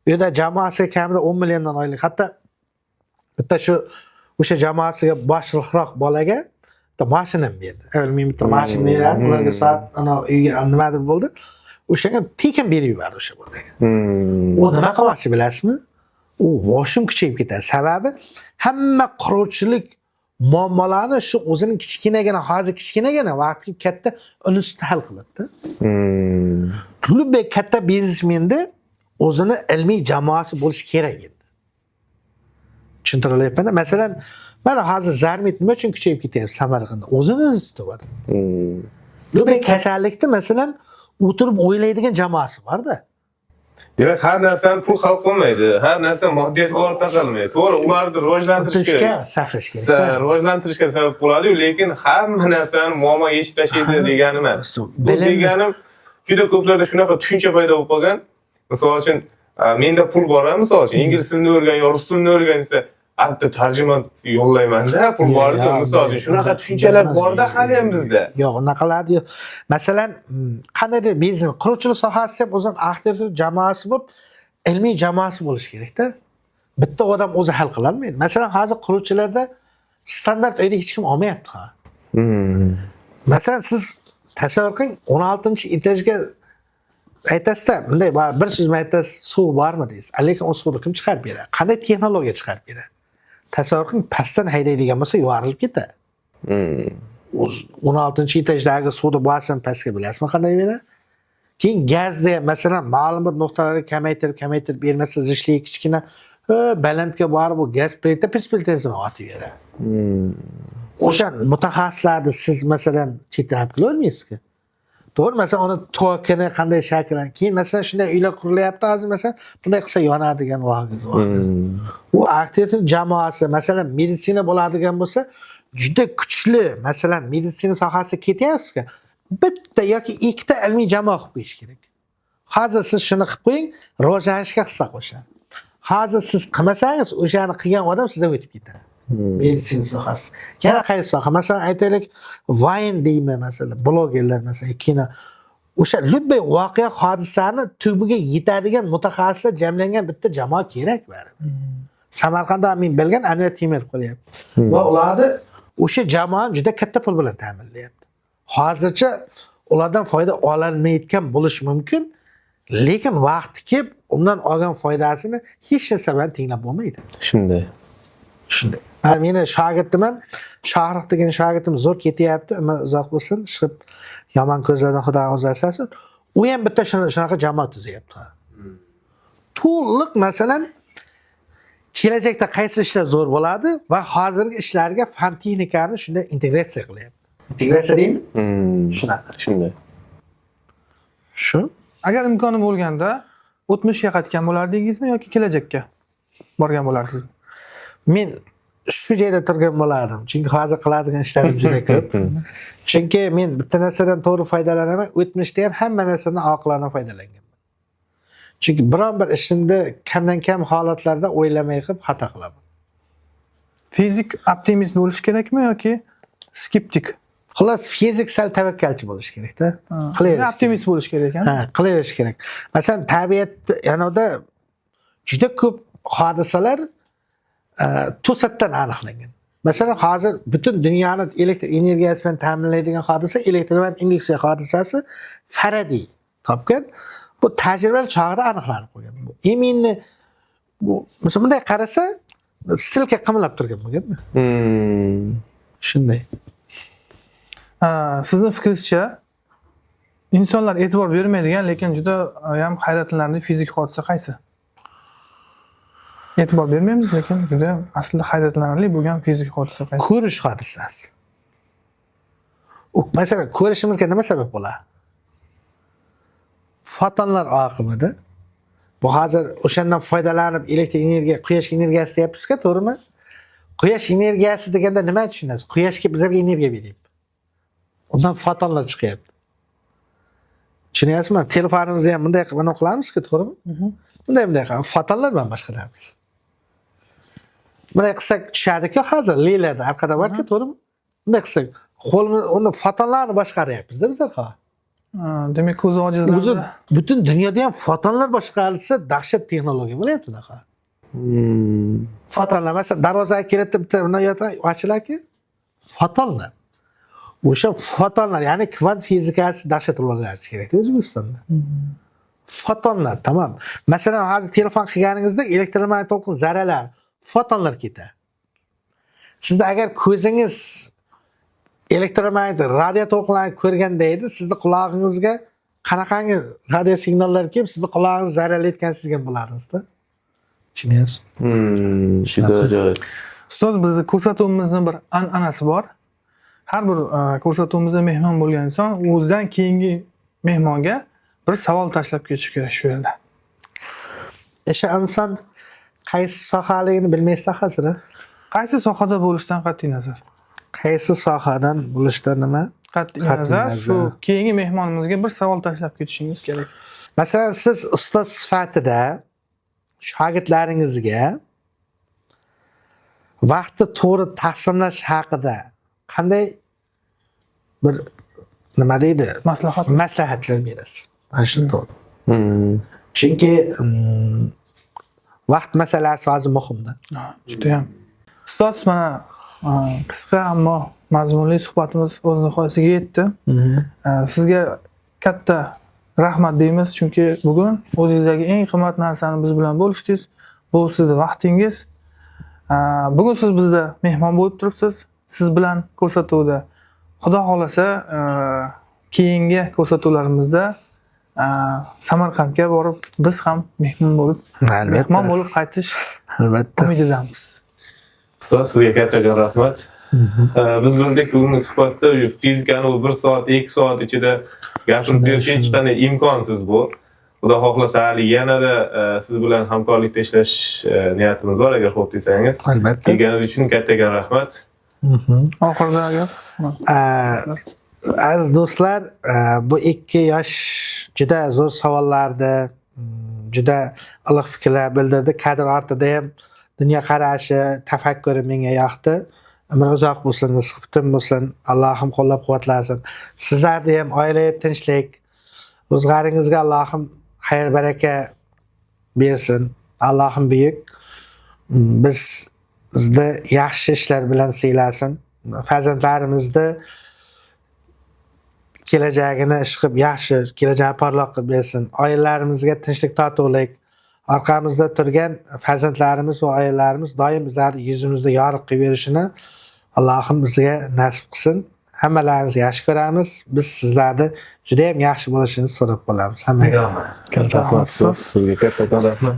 bu yerda jamoasiga kamida 10 milliondan oylik, hatto bitta shu o'sha jamoasiga boshliqroq bolaga bitta mashina ham berdi. Avval men bitta mashina berardim ularga, soat anavi uyga nimadir bo'ldi, o'shanga tekin berib yubordi o'sha bolaga. U nima qilmoqchi, bilasizmi? U boshim kuchayib ketadi, sababi hamma quruvchilik muammolarini shu o'zini kichkinagina, hozir kichkinagina, vaqti kelib katta institutda hal qiladida. Любой katta biznesmenda o'zini ilmiy jamoasi bo'lishi kerak endi, tushuntirilyapman. Masalan, mana hozir Zarmit nima uchun kuchayib ketyapti Samarqandda? O'zini instituti bor. Любой kasallikni, masalan, o'tirib o'ylaydigan jamoasi borda. Demak, har narsani pul hal qilmaydi, har narsa moddiyatga borib taqalmaydi. To'g'ri, ularni rivojlantirish O'tishga kerak. Sarflash kerak. Rivojlantirishga sabab bo'ladi-yu, lekin hamma narsani muammo yechib tashlaydi degani emas. Bu deganim, juda ko'plarda shunaqa tushuncha paydo bo'lib qolgan. Misol uchun, menda pul bor, misol uchun, ingliz tilini o'rgan yo rus tilini o'rgan desa, bitta tarjimon yollaymanda, pul bor edi, misol uchun, shunaqa tushunchalar borda hali ham bizda. Yo'q, unaqalar yo'q. Masalan, qandaydir biznes, quruvchilik sohasida ham o'zini arxitektur jamoasi bo'lib, ilmiy jamoasi bo'lishi kerakda. Bitta odam o'zi hal qilolmaydi. Masalan, hozir quruvchilarda standart uyni hech kim olmayapti ha. Masalan, siz tasavvur qiling, 16-etajga aytasizda, bunday bor, bir so'z bilan aytasiz, suv bormi deysiz. Lekin u suvni kim chiqarib beradi? Qanday texnologiya chiqarib beradi? Tasavvur qiling, pastdan haydaydigan bo'lsa, yorilib ketadi. 16-etajdagi suvni bosim pastga, bilasizmi, qanday beradi? Keyin gazda ham, masalan, ma'lum bir nuqtalarga kamaytirib kamaytirib bermasa, zichligi kichkina, balandga borib u gaz plita pech plitasini otib beradi. O'sha mutaxassislarni siz, masalan, chetdan olib kelolmaysizku, to'g'ri? Masalan, uni tokini qanday shakllan, keyin, masalan, shunday uylar qurilyapti hozir, masalan, bunday qilsa yonadigan va hokazo, va hokazo. U arxitektor jamoasi, masalan, meditsina bo'ladigan bo'lsa, juda kuchli, masalan, meditsina sohasida ketyapsizku, bitta yoki ikkita ilmiy jamoa qilib qo'yish kerak. Hozir siz shuni qilib qo'ying, rivojlanishga hissa qo'shadi. Hozir siz qilmasangiz, o'shani qilgan odam sizdan o'tib ketadi. Meditsina sohasi, yana qaysi soha, masalan, aytaylik, vayn deymi, masalan, blogerlar, masalan, kino, o'sha любой voqea hodisani tubiga yetadigan mutaxassislar jamlangan bitta jamoa kerak baribir. Samarqandda men bilgan Anvar Temirov qilyapti va ularni o'sha jamoani juda katta pul bilan ta'minlayapti. Hozircha ulardan foyda ololmayotgan bo'lishi mumkin, lekin vaqti kelib undan olgan foydasini hech narsa bilan tenglab bo'lmaydi. Shunday. Shunday. Ha, meni shogirdim ham, Shohrux degan shogirdim zo'r ketyapti, umri uzoq bo'lsin, chiqib yomon ko'zlardan Xudo o'zi asrasin. U ham bitta shunaqa jamoa tuzyapti to'liq. Masalan, kelajakda qaysi ishlar zo'r bo'ladi va hozirgi ishlarga fan texnikani shunday integratsiya qilyapti. Integratsiya deymi? Shunaqa. Shunday. Shu. Agar imkoni bo'lganda, o'tmishga qaytgan bo'lardingizmi yoki kelajakka borgan bo'lardingizmi? Men shu joyda turgan bo'lardim, chunki hozir qiladigan ishlarim juda ko'p. Chunki men bitta narsadan to'g'ri foydalanaman: o'tmishda ham hamma narsadan oqilona foydalanganman. Chunki biron bir ishimda kamdan kam holatlarda o'ylamay qilib xato qilaman. Fizik optimist bo'lishi kerakmi yoki skeptik? Xullas, fizik sal tavakkalchi bo'lishi kerakda, qilaverish. Optimist bo'lishi kerak ekan. Ha, qilaverish kerak. Masalan, tabiat yanada juda ko'p hodisalar to'satdan aniqlangan. Masalan, hozir butun dunyoni elektr energiyasi bilan ta'minlaydigan hodisa, elektromagnit induksiya hodisasi, Faradey topgan. Bu tajribalar chog'ida aniqlanib qo'ygan bu. Именно bu, masalan, bunday qarasa, strelka qimillab turgan bo'lgan. Shunday. Ha, sizni fikringizcha, insonlar e'tibor bermaydigan, lekin juda ham hayratlanarli fizik hodisa qaysi? E'tibor bermaymiz, lekin juda ham aslida hayratlanarli bo'lgan fizik hodisa qaysi? Ko'rish hodisasi. U, masalan, ko'rishimizga nima sabab bo'ladi? Fotonlar oqimida. Bu hozir o'shandan foydalanib elektr energiya, quyosh energiyasi deyapmizku, to'g'rimi? Quyosh energiyasi deganda nima tushunasiz? Quyoshga bizlarga energiya beryapti, undan fotonlar chiqyapti, tushunyapsizmi? Telefonimizni ham bunday qilib anaqa qilamizku, to'g'rimi? Bunday bunday qilib fotonlar bilan boshqaramiz. Bunday qilsak tushadiku, hozir leylarda orqada borku, to'g'rimi? Bunday qilsak, qo'limiz uni fotonlarni boshqaryapmizda bizlar hozir. Ha, demak, ko'zi O'zi ojizlarda butun dunyoda ham fotonlar boshqarilsa, dahshat texnologiya bo'lyapti unaqa. Fotonlar, masalan, darvozaga keladi, bitta bunday yotadi, ochiladiki, fotonlar, o'sha fotonlar, ya'ni kvant fizikasi dahshat rivojlanishi kerakda O'zbekistonda. Fotonlar, tamom. Masalan, hozir telefon qilganingizda elektromagnit to'lqin zarralar, fotonlar ketadi. Sizda agar ko'zingiz elektromagnit radio to'lqinlarni ko'rganda edi, sizni qulog'ingizga qanaqangi radio signallar kelib, sizni qulog'ingiz zararlayotgan sezgan bo'lardingizda, tushunyapsizmi? Juda ajoyib. Ustoz, bizni ko'rsatuvimizni bir an'anasi bor. Har bir ko'rsatuvimizda mehmon bo'lgan inson o'zidan keyingi mehmonga bir savol tashlab ketishi kerak shu yerda. O'sha inson qaysi sohaligini bilmaysiz hozir, a? Qaysi sohada bo'lishidan qat'iy nazar. Qaysi sohadan bo'lishdan nima? Qat'iy Qat'iy nazar, nazar. shu keyingi mehmonimizga bir savol tashlab ketishingiz kerak. Masalan, siz ustoz sifatida shogirdlaringizga vaqtni to'g'ri taqsimlash haqida qanday bir, nima deydi, Maslahat. maslahatlar berasiz? Mana shu to'g'ri. Chunki vaqt masalasi hozir muhimda. Ha, judayam. Ustoz, mana qisqa, ammo mazmunli suhbatimiz o'z nihoyasiga yetdi. Sizga katta rahmat deymiz, chunki bugun o'zingizdagi eng qimmat narsani biz bilan bo'lishdingiz. Bu sizni vaqtingiz. Bugun siz bizda mehmon bo'lib turibsiz. Siz bilan ko'rsatuvda, Xudo xohlasa, keyingi ko'rsatuvlarimizda Samarqandga borib biz ham mehmon bo'lib Albatta. Qaytish Albatta. umididamiz. Ustoz, sizga kattakon rahmat. Biz bildik, bugungi suhbatda fizikani bu 1 soat, 2 soat ichida gapirib berish hech qanday imkonsiz bu. Xudo xohlasa, hali yanada siz bilan hamkorlikda ishlash niyatimiz bor, agar xo'p desangiz. Albatta. Kelganingiz uchun kattakon rahmat. Oxirida agar Aziz do'stlar, bu ikki yosh juda zo'r savollardi, juda iliq fikrlar bildirdi. Kadr ortida ham dunyoqarashi, tafakkuri menga yoqdi. Umri uzoq bo'lsin, rizqi butun bo'lsin, Allohim qo'llab-quvvatlasin. Sizlarni ham oilaviy tinchlik, ro'zg'oringizga Allohim xayr baraka bersin. Allohim buyuk. Bizni yaxshi ishlar bilan siylasin. Farzandlarimizni kelajagini ish qilib, yaxshi kelajagini porloq qilib bersin. Oilalarimizga tinchlik, totuvlik, orqamizda turgan farzandlarimiz va oilalarimiz doim bizlarni yuzimizda yorug' qilib yurishini Allohim bizga nasib qilsin. Hammalaringizni yaxshi ko'ramiz. Biz sizlarni juda ham yaxshi bo'lishini so'rab qolamiz. Hammaga omad. Rahmat, ustoz. Sizga kattakon rahmat.